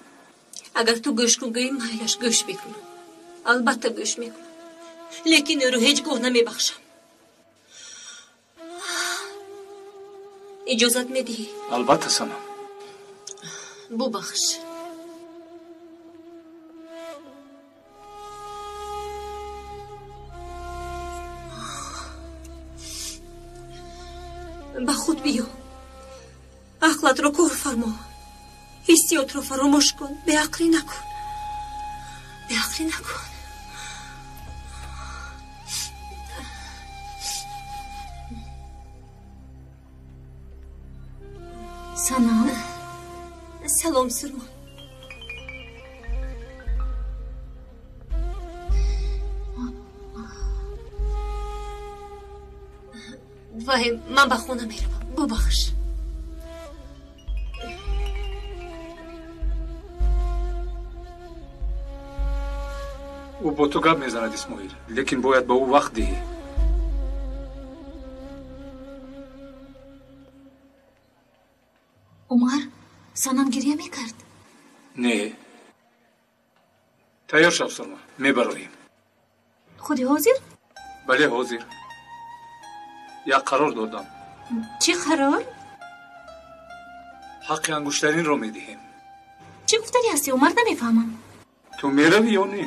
Агар ту гӯш кун гӯӣ, майлаш гӯш мекунам. Албатта гӯш мекунам. Лекин ӯро ҳеҷ гоҳ намебахшам. Иҷозат медиҳӣ? Албатта, Санам. Бубахш. Ба худ биё. Ақлатро кор фармо. Ҳиссиётро фаромӯш кун. Беақлӣ накун. Беақлӣ накун. Санам. Салом, Сурма. Вай, ман ба хона меравам. Бубахш. Ӯ бо ту гап мезанад, Исмоил, лекин бояд ба ӯ вақт диҳӣ. Умар, Санам гирья мекард? Не. Тайёр шав, Сурма, мебароем. Худи ҳозир? Бале, ҳозир. Як қарор додам. Чӣ қарор? Ҳаққи ангуштаринро медиҳем. Чӣ гуфтанӣ ҳастӣ, Умар? Намефаҳмам. Ту меравӣ ё не?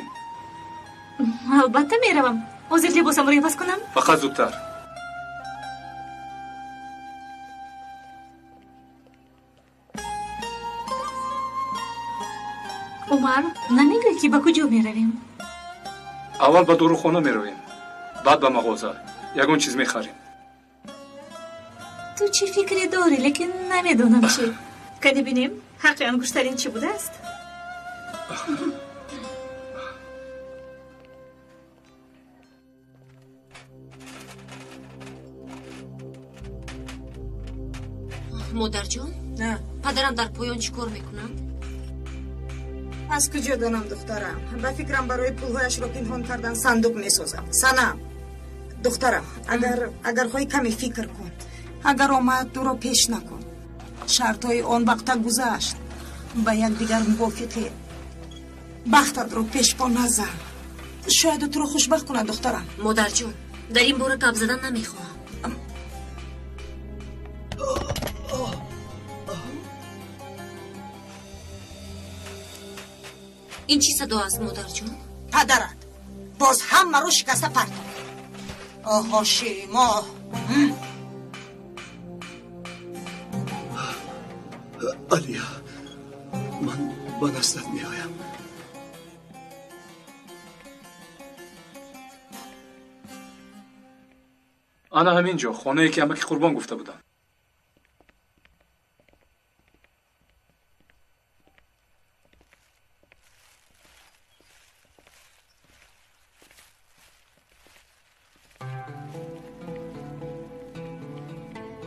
Албатта меравам. Ҳозир либосамро иваз кунам? Фақат зудтар. Умар, намегӯӣ ки ба куҷо меравем? Аввал ба дорухона меравем, баъд ба мағоза. Ягон чиз мехарем. Ту чӣ фикре дорӣ, лекин намедонам чӣ. Кани бинем, ҳаққи ангуштарин чӣ будааст? Модарҷон, падарам дар поён чӣ кор мекунанд? Аз куҷо донам, духтарам? Ба фикрам, барои пулҳояшро пинҳон кардан сандуқ месозам. Санам, духтарам, агар хоҳӣ каме фикр кун. Агар омад, туро пеш накун. Шартҳои он вақта гузашт. Ба якдигар мувофиқед. Бахтатро пешпо назан. Шояд туро хушбахт кунад, духтарам. Модарҷон, дар ин бора гап задан намехоҳам. Ин чӣ садо аст, модарҷон? Падарат боз ҳамаро шикаста партофт. Оҳо, ширимо. Алия, ман ба наздат меоям. Ана ҳамин ҷо, хонае ки амаки Қурбон гуфта будам.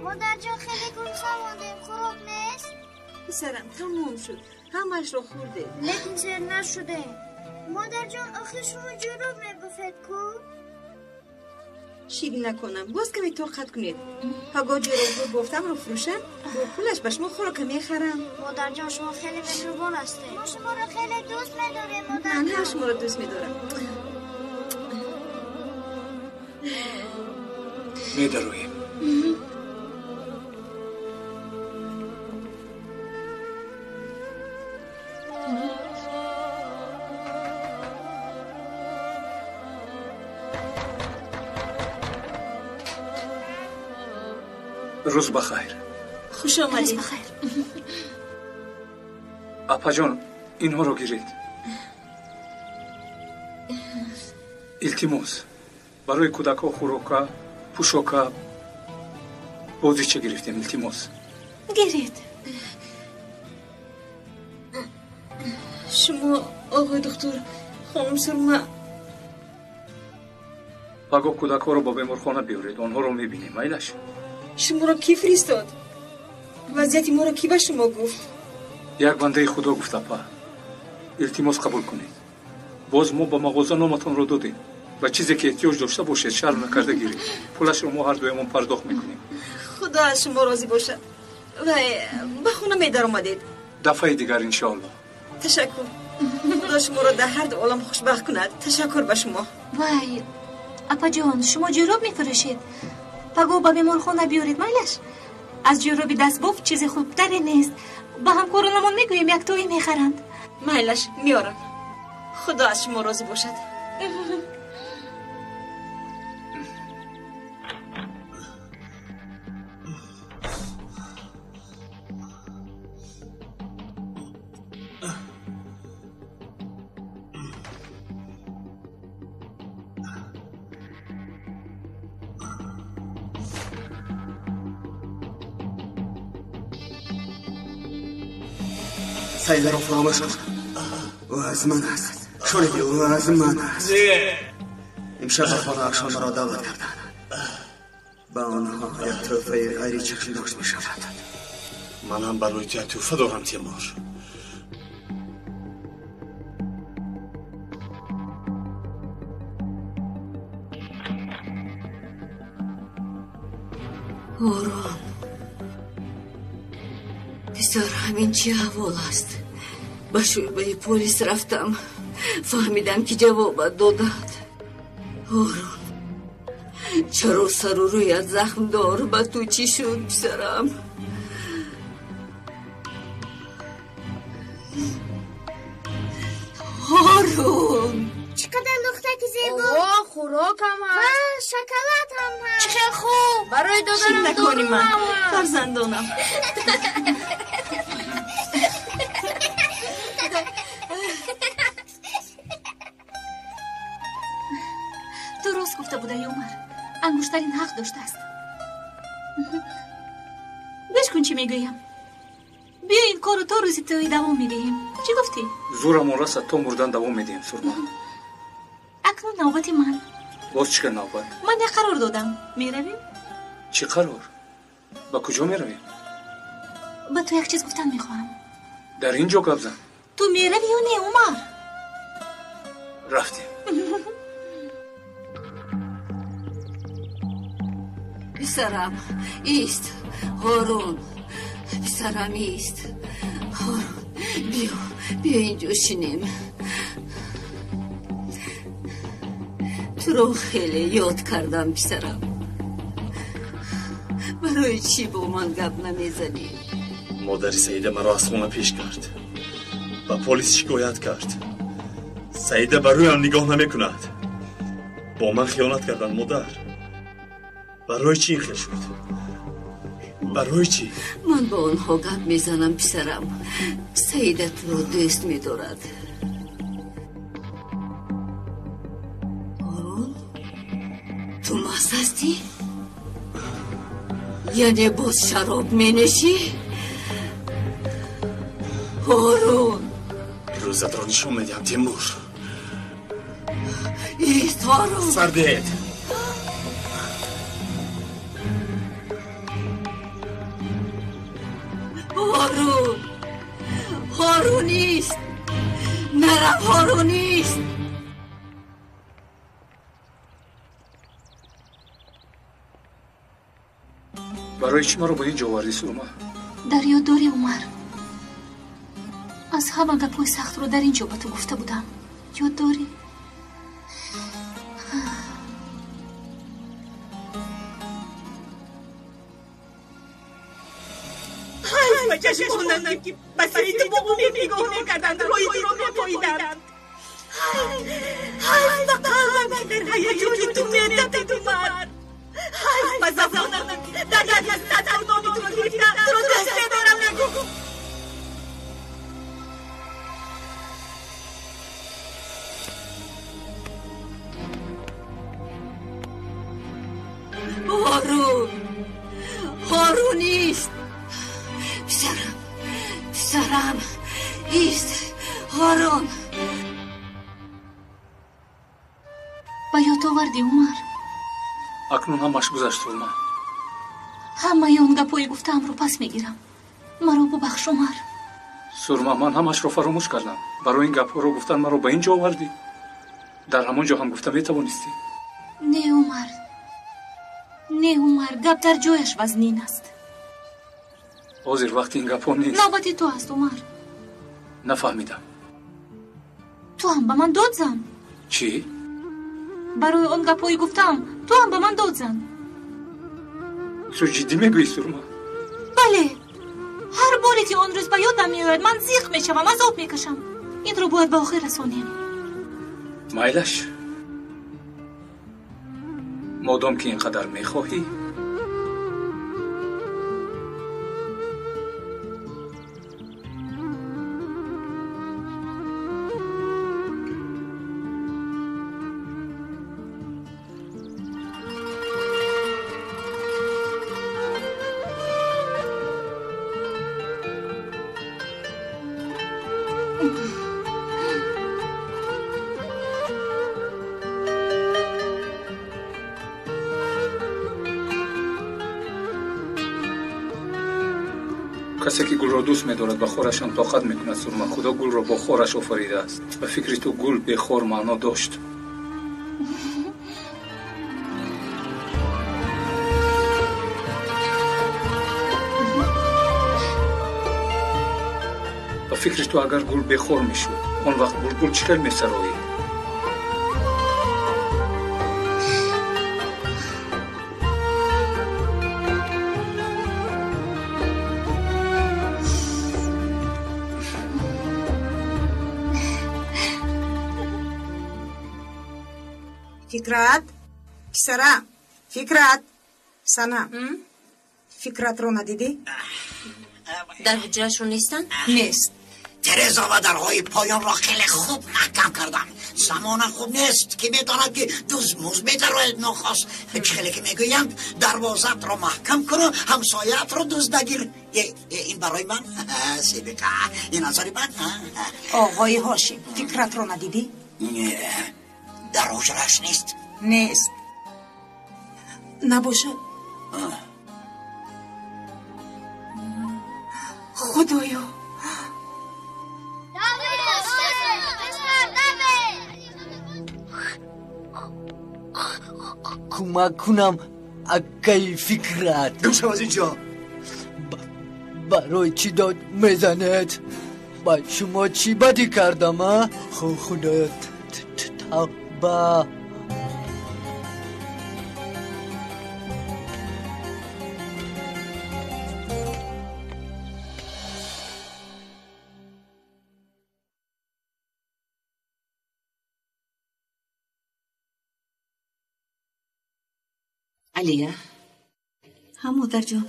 Модарҷон, хеле гурусна мондем, хӯрок нест? Писарам, тамом шуд. Ҳамаашро хӯрдем. Лекин сер нашудем. Модарҷон, охир шумо ҷуроб мебофед ку? Ширин накунам, боз каме тоқат кунед. Пагоҳ ҷуробҳо бофтамро фурӯшам, бо пулаш ба шумо хӯрока мехарам. Модарҷон, шумо хеле меҳрубон ҳастед. Мо шуморо хеле дӯст медорем, модарҷон. Ман ҳам шуморо дӯст медорам. Медароем. Рӯз ба хайр. Хуш омадед. Рӯз ба хайр. Апаҷон, инҳоро гиред. Илтимос, барои кӯдакҳо хӯрока, пӯшока, бозича гирифтем, илтимос. Гиред. Шумо, оғои духтур, хонум Сурма. Пагоҳ кӯдакҳоро ба беморхона биёред, онҳоро мебинем, майлаш? Шуморо кӣ фиристод? Вазъияти моро кӣ ба шумо гуфт? Як бандаи худо гуфт, апа. Илтимос қабул кунед. Боз мо ба мағоза номатонро додем. Ба чизе ки эҳтиёҷ дошта бошед, шарм накарда гиред. Пулашро мо ҳар дуямон пардохт мекунем. Худо аз шумо розӣ бошад. Вай, ба хона медаромадед. Дафъаи дигар, иншоалло. Ташаккур. Худо шуморо дар ҳар ду олам хушбахт кунад. Ташаккур ба шумо. Вай, апаҷон, шумо ҷӯроб мефурӯшед? Пагоҳ ба меҳмонхона биёред, майлаш? Аз ҷӯроби дастбоф чизи хубтаре нест. Ба ҳамкоронамон мегӯем, яктоӣ мехаранд. Майлаш, меорам. Худо аз шумо розӣ бошад. Саидаро фаромӯш кун. Ӯ аз ман аст. Шунидӣ, ӯ аз ман аст. Имшаб ба хонаашон маро даъват карданд. Ба онҳо як тӯҳфаи ғайричашмдошт мешавад. Ман ҳам барои ту як тӯҳфа дорам, Темур. Ҳорун, писар, ҳамин чӣ аҳвол аст? Ба шӯъбаи полис рафтам, фаҳмидам, ки ҷавобат додад. Ҳорун, чаро сару рӯят захмдор? Ба ту чӣ шуд, писарам? Ҳорун, чӣ қадар лухтаки зебо! О, хӯрокам ҳаст ва шоколад ҳам ҳаст. Чӣ хел хуб! Барои додарам Ширнакони ман, фарзандонам. Ту рост гуфта будаи, Умар. Ангуштарин ҳақ доштааст. Гӯш кун, чӣ мегӯям. Биё, ин корро то рӯзи тӯй давом медиҳем. Чӣ гуфтӣ? Зӯрамон расад, то мурдан давом медиҳем, Сурма. Акнун навбати ман. Боз чӣ хел навбат? Ман як қарор додам. Меравем? Чӣ қарор? Ба куҷо меравем? Ба ту як чиз гуфтан мехоҳам. Дар ин ҷо гап зан. Ту меравӣ ё не, Умар? Рафтем. Писарам, ист. Ҳорун, писарам, ист. Ҳорун, биё, биё инҷо шинем. Туро хеле ёд кардам, писарам. Барои чӣ бо ман гап намезанӣ? Модари Саида маро аз хона пеш кард, ба полис шикоят кард. Саида ба рӯям нигоҳ намекунад. Бо ман хиёнат карданд, модар. Барои чӣ ин хел шуд? Барои чӣ? Ман бо онҳо гап мезанам, писарам. Саида туро дӯст медорад. Ҳорун, ту маст ҳастӣ? Яъне боз шароб менӯшӣ? Ҳорун, рӯзатро нишон медиҳам, Темур. Ист, Ҳорун. Сар диҳед. Ҳорун, Ҳорун, ист. Нарав, Ҳорун, ист. Барои чӣ маро ба ин ҷо овардӣ, Сурма? Дар ёд дорӣ, Умар, аз ҳама гапҳои сахтро дар ин ҷо ба ту гуфта будам. Ёд дорӣ? Ба чашмонам, ки ба сари ту бо умед нигоҳ мекарданд, роҳи туро мепоиданд. Ҳайф ба қалбам, ки дар ҳаяҷони ту метапид, Умар. Ҳайф ба забонам, ки дар як сатр номи туро гирифта туро дӯст медорам нагуфт. Ҳорун, Ҳорун, ист. Писарам, писарам, ист. Ҳорун. Ба ёд овардӣ, Умар? Акнун ҳамаш гузашт, Сурма. Ҳамаи он гапҳои гуфтаамро пас мегирам. Маро бубахш, Умар. Сурма, ман ҳамашро фаромӯш кардам. Барои ин гапҳоро гуфтан маро ба ин ҷо овардӣ? Дар ҳамон ҷо ҳам гуфта метавонистӣ. Не, Умар, не, Умар, гап дар ҷояш вазнин аст. Ҳозир вақти ин гапҳо нест. Навбати ту аст, Умар. Нафаҳмидам. Ту ҳам ба ман дод зан. Чӣ? Барои он гапҳои гуфтаам, ту ҳам ба ман дод зан. Ту ҷиддӣ мегӯӣ, Сурма? Бале. Ҳар боре ки он рӯз ба ёдам меояд, ман зиқ мешавам, азоб мекашам. Инро бояд ба охир расонем. Майлаш. Модом ки ин қадар мехоҳӣ. Касе ки гулро дӯст медорад, ба хорашам тоқат мекунад, Сурма. Худо гулро бо хораш офаридааст. Ба фикри ту гул бехор маъно дошт? Ба фикри ту агар гул бехор мешуд, он вақт булбул чӣ хел месароид? Фикрат, писарам, Фикрат, санам. Фикратро надидӣ? Дар ҳуҷрашон нестанд? Нест. Тереза ва дарҳои поёнро хеле хуб маҳкам кардам. Замона хуб нест, ки медонад ки дузмуз медарояд нохост. Чӣ хеле ки мегӯянд, дарвозаатро маҳкам куну ҳамсояатро дуз нагир. Ин барои ман себиқа, ин назари ман. Оғои Ҳошим, Фикратро надидӣ? Дар ҳуҷраш нест. Нест. Набошад. Худоё! Кӯмак кунам, акаи Фикрат. Гум шав аз инҷо. Барои чӣ дод мезанед? Ба шумо чӣ бадӣ кардам, а? Худоё, тавба. Алия. Ҳа, модарҷон.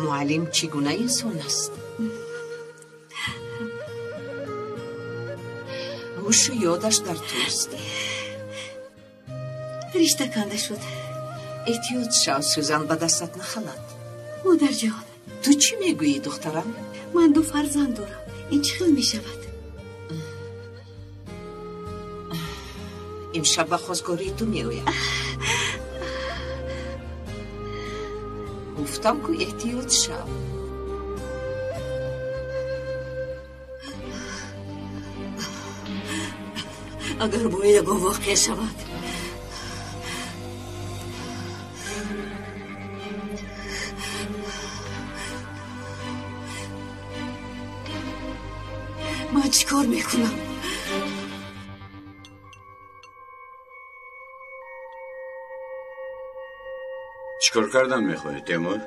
Муаллим чӣ гуна инсон аст? Ҳушу ёдаш дар туст. Ришта канда шуд. Эҳтиёт шав, сӯзан ба дастат нахалад. Модарҷон. Ту чӣ мегӯӣ, духтарам? Ман ду фарзанд дорам. Ин чӣ хел мешавад? Имшаб ба хостгории ту меоям. Гуфтам ку эҳтиёт шав. Агар бо ягон воқеа шавад, ман чӣ кор мекунам? Чикор кардан мехоҳӣ, Темур?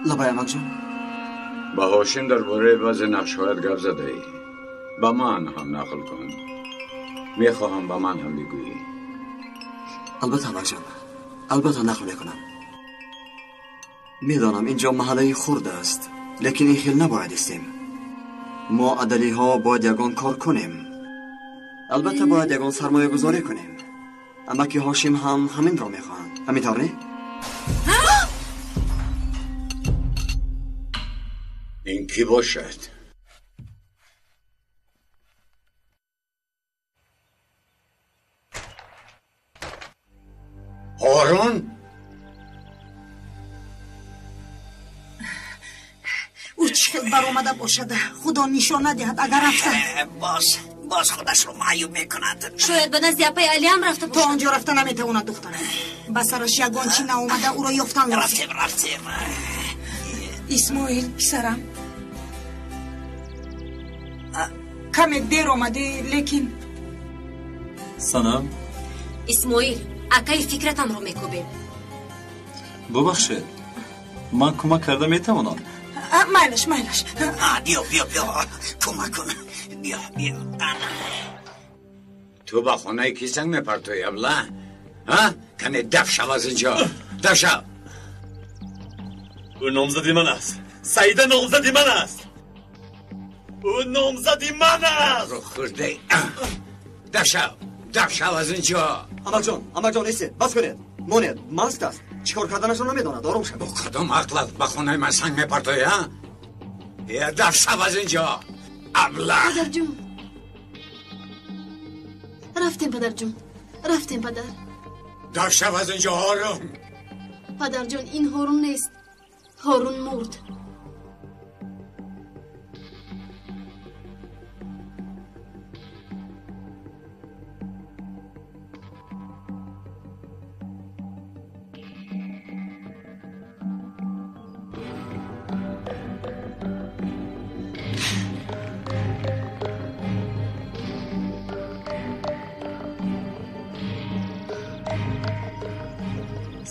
Лабай, амакҷон. Ба Ҳошим дар бораи баъзе нақшҳоят гап задаӣ. Ба ман ҳам нақл кун. Мехоҳам ба ман ҳам бигӯӣ. Албатта, амакҷон, албатта нақл мекунам. Медонам инҷо маҳаллаи хурд аст, лекин ин хел набояд истем. Мо адалиҳо бояд ягон кор кунем. Албатта бояд ягон сармоягузорӣ кунем. Амаки Ҳошим ҳам ҳаминро мехоҳанд. Ҳамин тавр не? Ин кӣ бошад? Ҳорун? Ӯ чӣ хел баромада бошад, Худо нишон надиҳад агар рафта. Боз Боз худашро маъюб мекунад. Шояд ба назди апаи Алиам рафта бошад. То он ҷо рафта наметавонад, духтарам. Ба сараш ягон чӣ наомада, ӯро ёфтан лозим. Рафтем, рафтем. Исмоил, писарам, каме дер омадӣ, лекин Санам. Исмоил, акаи Фикратамро мекӯбем. Бубахшед, ман кӯмак карда метавонам? Майлаш, майлаш. Биё, биё, биё, кӯмак кун. Биё, биё. Ту ба хонаи кӣ санг мепартоӣ, абла? Кане даф шав аз инҷо, даф шав. Ӯ номзади ман аст, Саида номзади ман аст, ӯ номзади ман аст. Хӯрда, даф шав, даф шав аз инҷо. Амакҷон, амакҷон, истед, бас кунед, монед, маст аст, чӣ кор карданашро намедонад, ором шавед. Бо кадом ақлат ба хонаи ман санг мепартоӣ, а? Даф шав аз инҷо, абла. Падарҷон, рафтем, падарҷон, рафтем, падар. Даф шав аз инҷо, Ҳорун. Падарҷон, ин Ҳорун нест, Ҳорун мурд.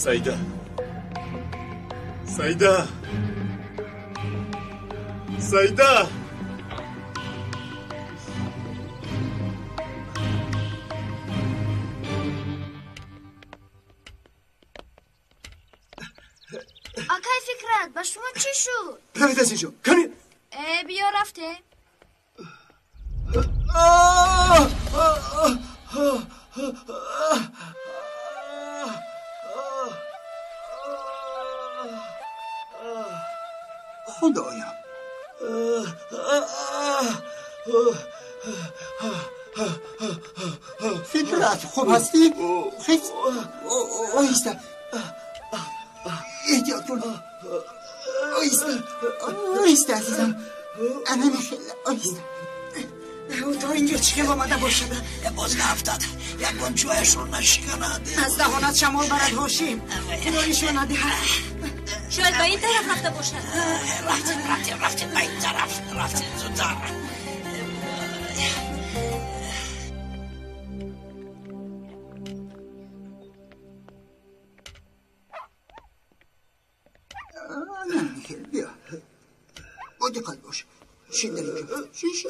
Саида, Саида, Саида. Акай Фикрат, ба шумо чӣ шуд? Равед аз инҷо, каме. Биё, рафтем. Худоё, Фикрат, хуб ҳастӣ? Хез, оҳиста, эҳтиёт кун, оҳиста, оҳиста, азизам, ана мехел, оҳиста. Ӯ то инҷо чӣ хел омада бошад? Боз нафтад, ягон ҷояшро нашиканад. Аз даҳонат шамол барад, Ҳошим, худо нишон надиҳад. Шояд ба ин тараф рафта бошад. Рафтем, рафтем, рафтем ба ин тараф, рафтем зудтар. Михел, биё, бо диққат бош, шин дар инҷо, шин, шин.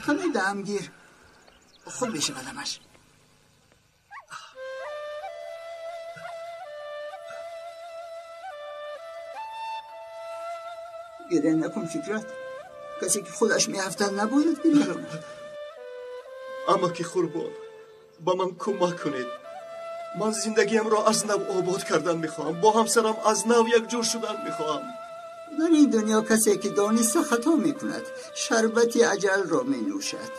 Каме дам гир, хуб мешавад ҳамаш. Гиря накун, Фикрат, касе ки худаш меафтад набояд гиря кунад. Амаки Қурбон, ба ман кӯмак кунед. Ман зиндагиамро аз нав обод кардан мехоҳам, бо ҳамсарам аз нав якҷур шудан мехоҳам. Дар ин дунё касе ки дониста хато мекунад, шарбати аҷалро менӯшад.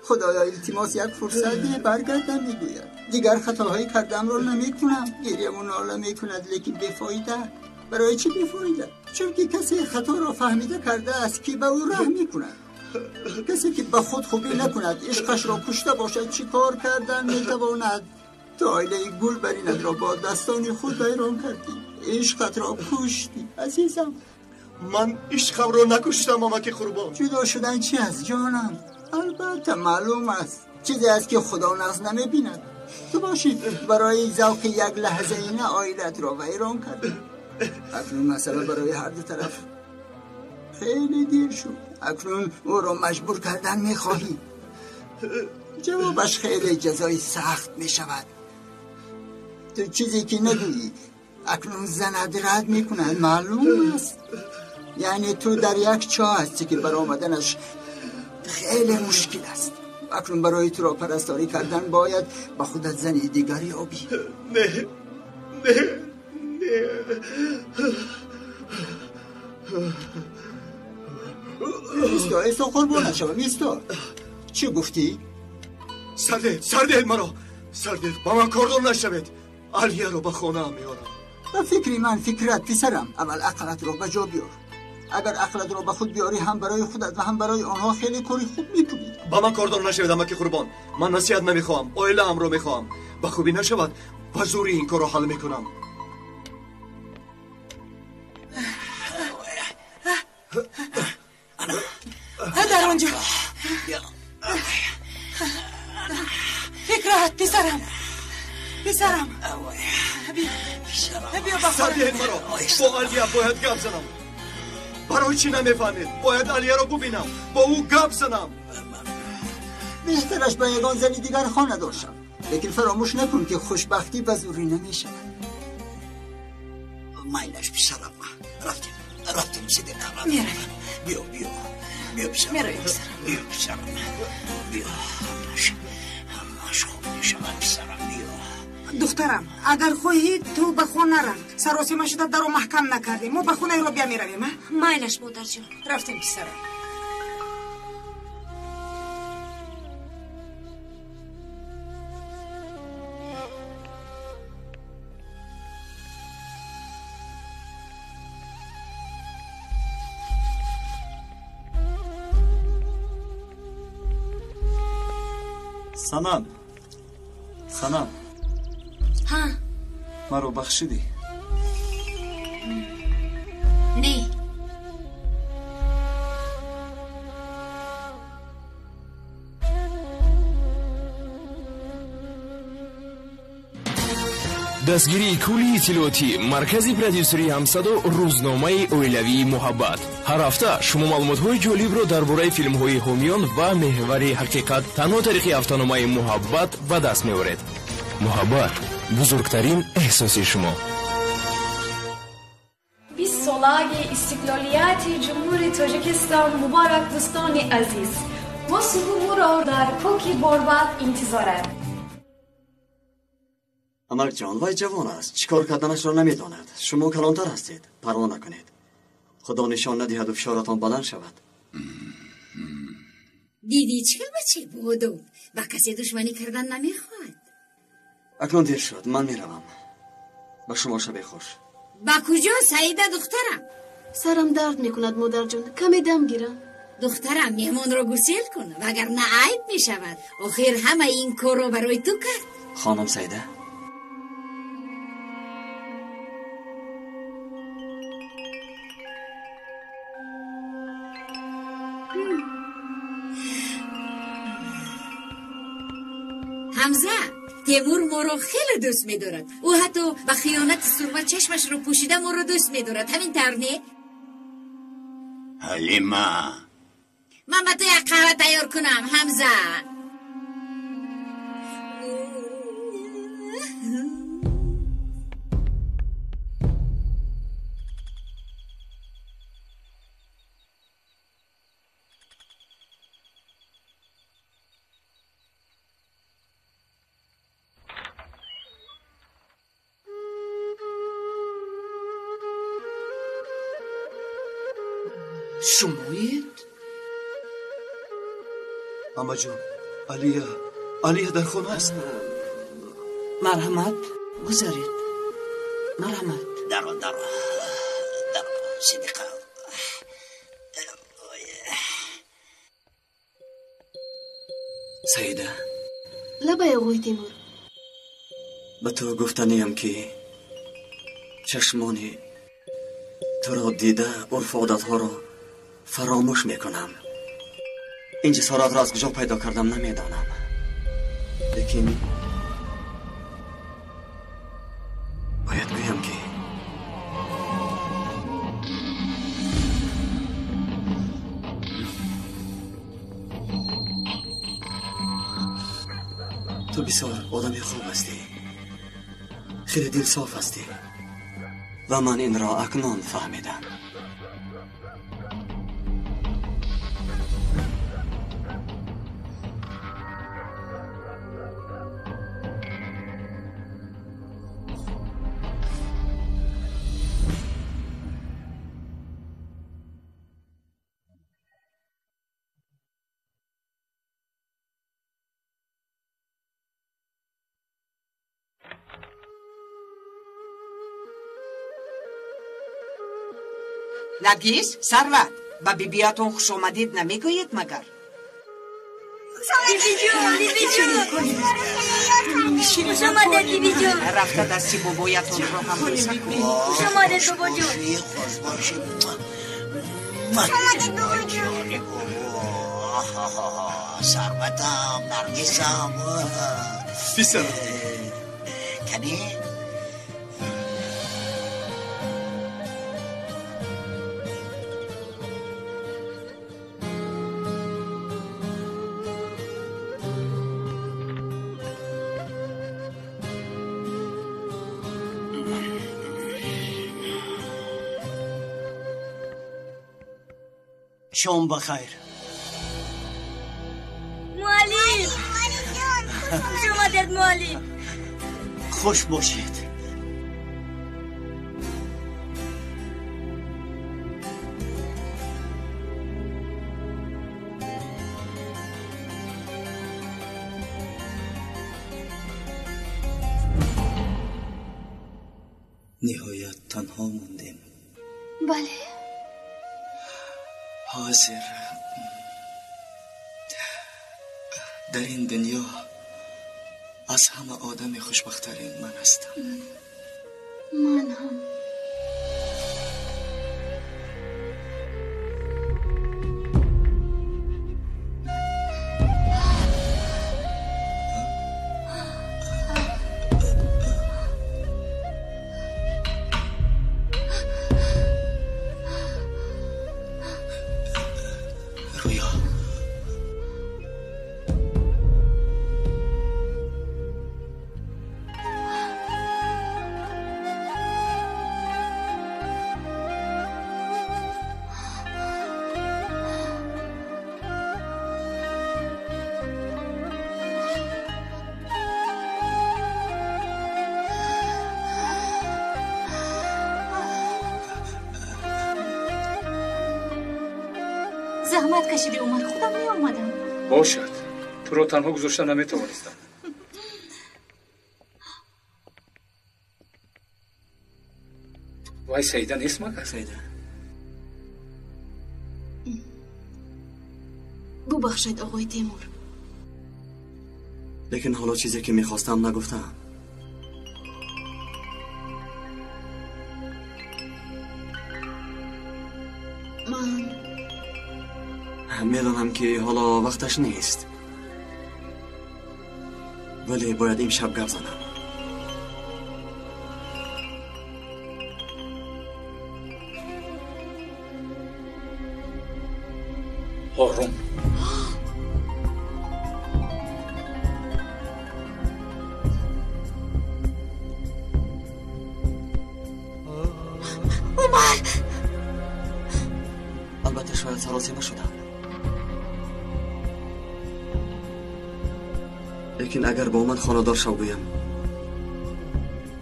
Худоё, илтимос, як фурсат деҳ, баргардам, мегӯяд. Дигар хатоҳои кардамро намекунам. Гиряву нола мекунад, лекин бефоида. Барои чӣ бефоида? Чунки касе хаторо фаҳмида кардааст, ки ба ӯ раҳм мекунад. Касе ки ба худ хубӣ накунад, ишқашро кушта бошад, чӣ кор кардан метавонад? Ту оилаи гулбаринатро бо дастони худ вайрон кардӣ, ишқатро куштӣ, азизам. Ман ишқамро накуштам, амаки Қурбон. Ҷудо шудан чи аст, ҷонам? Албатта, маълум аст, чизе аст ки худо нағз намебинад. Ту бошӣ барои завқи як лаҳзаи на оилатро вайрон кардӣ. Акнун масъала барои ҳар ду тараф хеле дер шуд. Акнун ӯро маҷбур кардан мехоҳӣ. Ҷавобаш хеле ҷазои сахт мешавад. Ту чизе ки нагӯӣ, акнун занад рад мекунад, маълум аст. Яъне ту дар як чоҳ ҳастӣ ки баромаданаш хеле мушкил аст. Акнун барои туро парасторӣ кардан бояд ба худат зани дигар ёбӣ. Не, не, не. Исто, исто, қурбон нашавам, исто. Чӣ гуфтӣ? Сардед, сардед маро, сардед, ба ман кордор нашавед. Алияро ба хонаам меорам. Ба фикри ман, Фикрат, писарам, аввал ақлатро ба ҷо биёр. Агар ақлатро ба худ биёрӣ, ҳам барои худат ва ҳам барои онҳо хеле кори хуб мекунӣ. Ба ман кордор нашавед, амаки Қурбон. Ман насиҳат намехоҳам, оилаамро мехоҳам. Ба хубӣ нашавад, ба зӯрӣ ин корро ҳал мекунам. Дар он ҷо Фикрат, писарам, писарам, биё ба Сар диҳед маро. Бо Алия бояд гап занам. Барои чӣ намефаҳмед? Бояд Алияро бубинам, бо ӯ гап занам. Беҳтараш ба ягон зани дигар хонадор шав, лекин фаромӯш накун, ки хушбахтӣ ба зӯрӣ намешавад. Майлаш, писарам, рафтем, рафтем, Сидиқа. Меравем. Биё, биё, биё, писарам. Меравем, писарам. Биё, писарам, биё. Ҳамаш, ҳамаш хуб мешавад, писарам, биё. Духтарам, агар хоҳӣ, ту ба хона рав. Саросима шуда даро маҳкам накардем. Мо ба хонаи Робия меравем, а? Майлаш, модарҷон. Рафтем, писарам. Санам, Санам. Ҳа. Маро бахшидӣ? Не. Дастгирии кулли иттилоотӣ маркази продюсерии Ҳамсадо, рӯзномаи оилавии Муҳаббат. Ҳар ҳафта шумо маълумотҳои ҷолибро дар бораи филмҳои ҳомиён ва меҳвари ҳақиқат танҳо тариқи ҳафтаномаи Муҳаббат ба даст меоред. Муҳаббат — бузургтарин эҳсоси шумо. 20 солаги истиқлолияти Ҷумҳури Тоҷикистон муборак, дӯстони азиз! Мо суҳумуро дар Кӯки Борбад интизорем. Амакҷон, вай ҷавон аст, чӣ кор карданашро намедонад. Шумо калонтар ҳастед, парво накунед. Худо нишон надиҳаду фишоратон баланд шавад. Дидӣ, чӣ хел бачаи боодоб, ба касе душманӣ кардан намехоҳад. Акнун дер шуд, ман меравам. Ба шумо шаби хуш. Ба куҷо, Саида духтарам? Сарам дард мекунад, модарҷон, каме дам гирам. Духтарам, меҳмонро гусел кун, вагарна айб мешавад. Охир ҳамаи ин корро барои ту кард. Хонум Саида. Ҳамза, Темур моро хеле дӯст медорад. Ӯ ҳатто ба хиёнати Сурма чашмашро пӯшида моро дӯст медорад. Ҳамин тавр, не? Ҳалима. Ман ба ту як қаҳва тайёр кунам, Ҳамза. Шумоед? Амаҷон, Алия, Алия дар хона аст? Марҳамат, гузаред, марҳамат. Даро, даро, даро, Сидиқа. Саида. Лабай, оғои Темур. Ба ту гуфтаниям, ки чашмони туро дида, урфу одатҳоро фаромӯш мекунам. Ин ҷасоратро аз куҷо пайдо кардам, намедонам, лекин бояд гӯям, ки ту бисёр одами хуб ҳастӣ, хеле дилсоф ҳастӣ ва ман инро акнун фаҳмидам. Наргиз, Сарват, ба бибиятон хушомадид намегӯед магар? Бибиҷон, бибиҷон, хуш омадед, бибиҷон. Рафта дасти бобоятонро ҳам бӯса кун. Хуш омадед, бобоҷон. Хуш бошӣ. Хуш омадед, бобоҷон. Сарватам, Наргизам. Писарам. Кани? Шом бахайр. Муаллим! Хуш омадед, муаллим. Хуш бошед. Ниҳоят танҳо мондем. Бале. Ҳозир дар ин дунё аз ҳама одами хушбахттарин ман ҳастам. Ман ҳам. Рӯё. Заҳмат кашидӣ, Умар, худам меомадам. Бошад, туро танҳо гузошта наметавонистам. Вай Саида нест магар? Саида. Бубахшед, оғои Темур. Лекин ҳоло чизе ки мехостам нагуфтаам. Ман медонам ки ҳоло вақташ нест, вале бояд имшаб гап занам. Ором. Умар! Албатта шояд саросема шудам, лекин агар бо ман хонадор шав гӯям,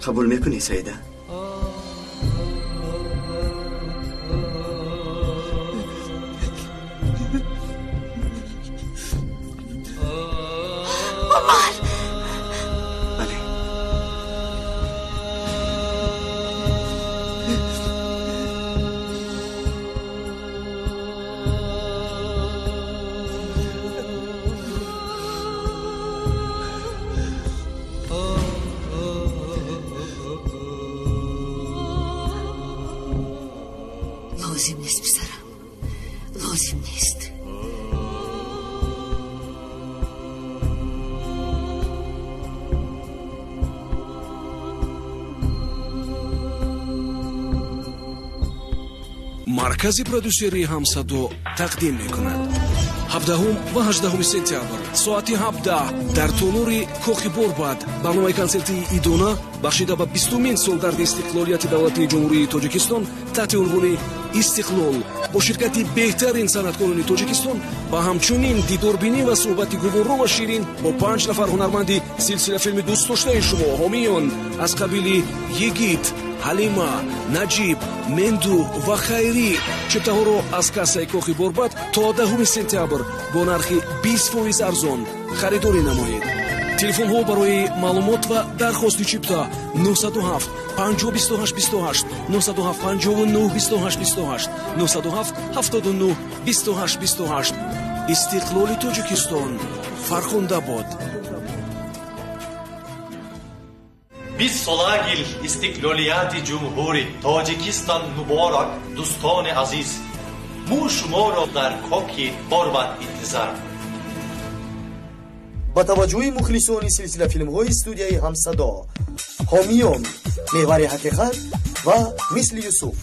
қабул мекунӣ, Саида? Умар! Бале. Лозим нест, писарам, лозим нест. Маркази продюсерии Ҳамсадо тақдим мекунад. 17 ва 18 сентябр соати 17 дар толори Кохи Борбад барномаи консертии идона бахшида ба 20-умин солгарди истиқлолияти давлатии Ҷумҳурии Тоҷикистон таҳти унвони Истиқлол бо ширкати беҳтарин санъаткорони Тоҷикистон ва ҳамчунин дидорбинӣ ва суҳбати гуворо ва ширин бо 5 нафар ҳунарманди силсилафилми дӯстдоштаи шумо ҳомиён аз қабили Йигит, Ҳалима, Наҷиб, Менду ва Хайрӣ. Чиптаҳоро аз кассаи Кохи Борбад то 10 сентябр бо нархи 20% арзон харидорӣ намоед. Телефонҳо барои маълумот ва дархости чипта 907 50 28 28, 907 59 28 28, 907 79 28 28. Истиқлоли Тоҷикистон фархунда бод. 20 солагил истиқлолияти ҷумҳури Тоҷикистон муборак, дӯстони азиз. Мо шуморо дар Коки Борбад интизор. Ба таваҷҷӯҳи мухлисони силсилафилмҳои студияи Ҳамсадо, Ҳомиён, Меҳвари ҳақиқат ва Мисли Юсуф,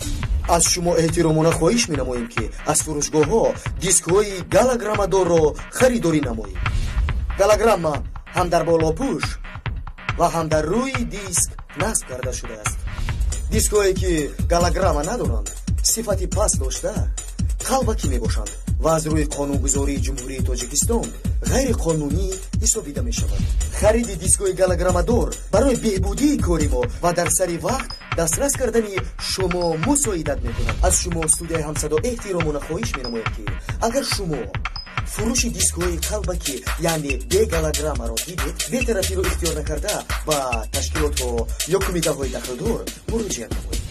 аз шумо эҳтиромона хоҳиш менамоем, ки аз фурӯшгоҳҳо дискҳои галограммадорро харидорӣ намоед. Галограмма ҳам дар болопӯш ва ҳам дар рӯи диск насб карда шудааст. Дискҳое ки галограмма надоранд, сифати паст дошта, қалбакӣ мебошанд ва аз рӯи қонунгузории Ҷумҳурии Тоҷикистон ғайриқонунӣ ҳисобида мешавад. Хариди дискҳои галограммадор барои беҳбудии кори мо ва дар сари вақт дастрас кардани шумо мусоидат мекунад. Аз шумо студияи Ҳамсадо эҳтиромона хоҳиш менамояд, ки агар шумо фурӯши дискҳои қалбакӣ, яъне бегалограммаро дидед, бетарафиро ихтиёр накарда ба ташкилотҳо ё кумитаҳои дахлдор муроҷиат намоед.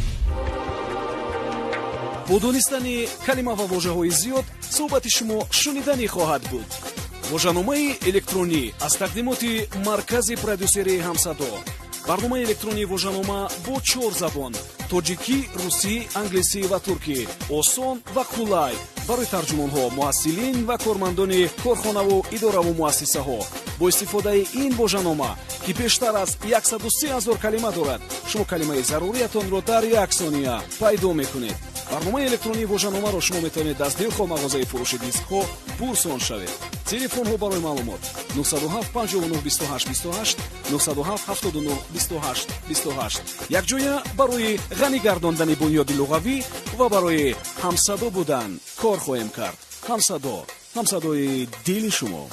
Бо донистани калима ва вожаҳои зиёд суҳбати шумо шуниданӣ хоҳад буд. Вожаномаи электронӣ аз тақдимоти маркази продюсерии Ҳамсадо. Барномаи электронии вожанома бо 4 забон: тоҷикӣ, русӣ, англисӣ ва туркӣ. Осон ва қулай барои тарҷумонҳо, муҳассилин ва кормандони корхонаву идораву муассисаҳо. Бо истифодаи ин вожанома, ки бештар аз 103 ҳазор калима дорад, шумо калимаи заруриятонро дар як сония пайдо мекунед. Барномаи электронии вожаномаро шумо метавонед аз дилхоҳ мағозаи фурӯши дискҳо пурсон шавед. Телефонҳо барои маълумот 907 59 28 28, 907 79 28 28. Якҷоя барои ғанӣ гардондани бунёди луғавӣ ва барои ҳамсадо будан кор хоҳем кард. Ҳамсадо, ҳамсадои дили шумо.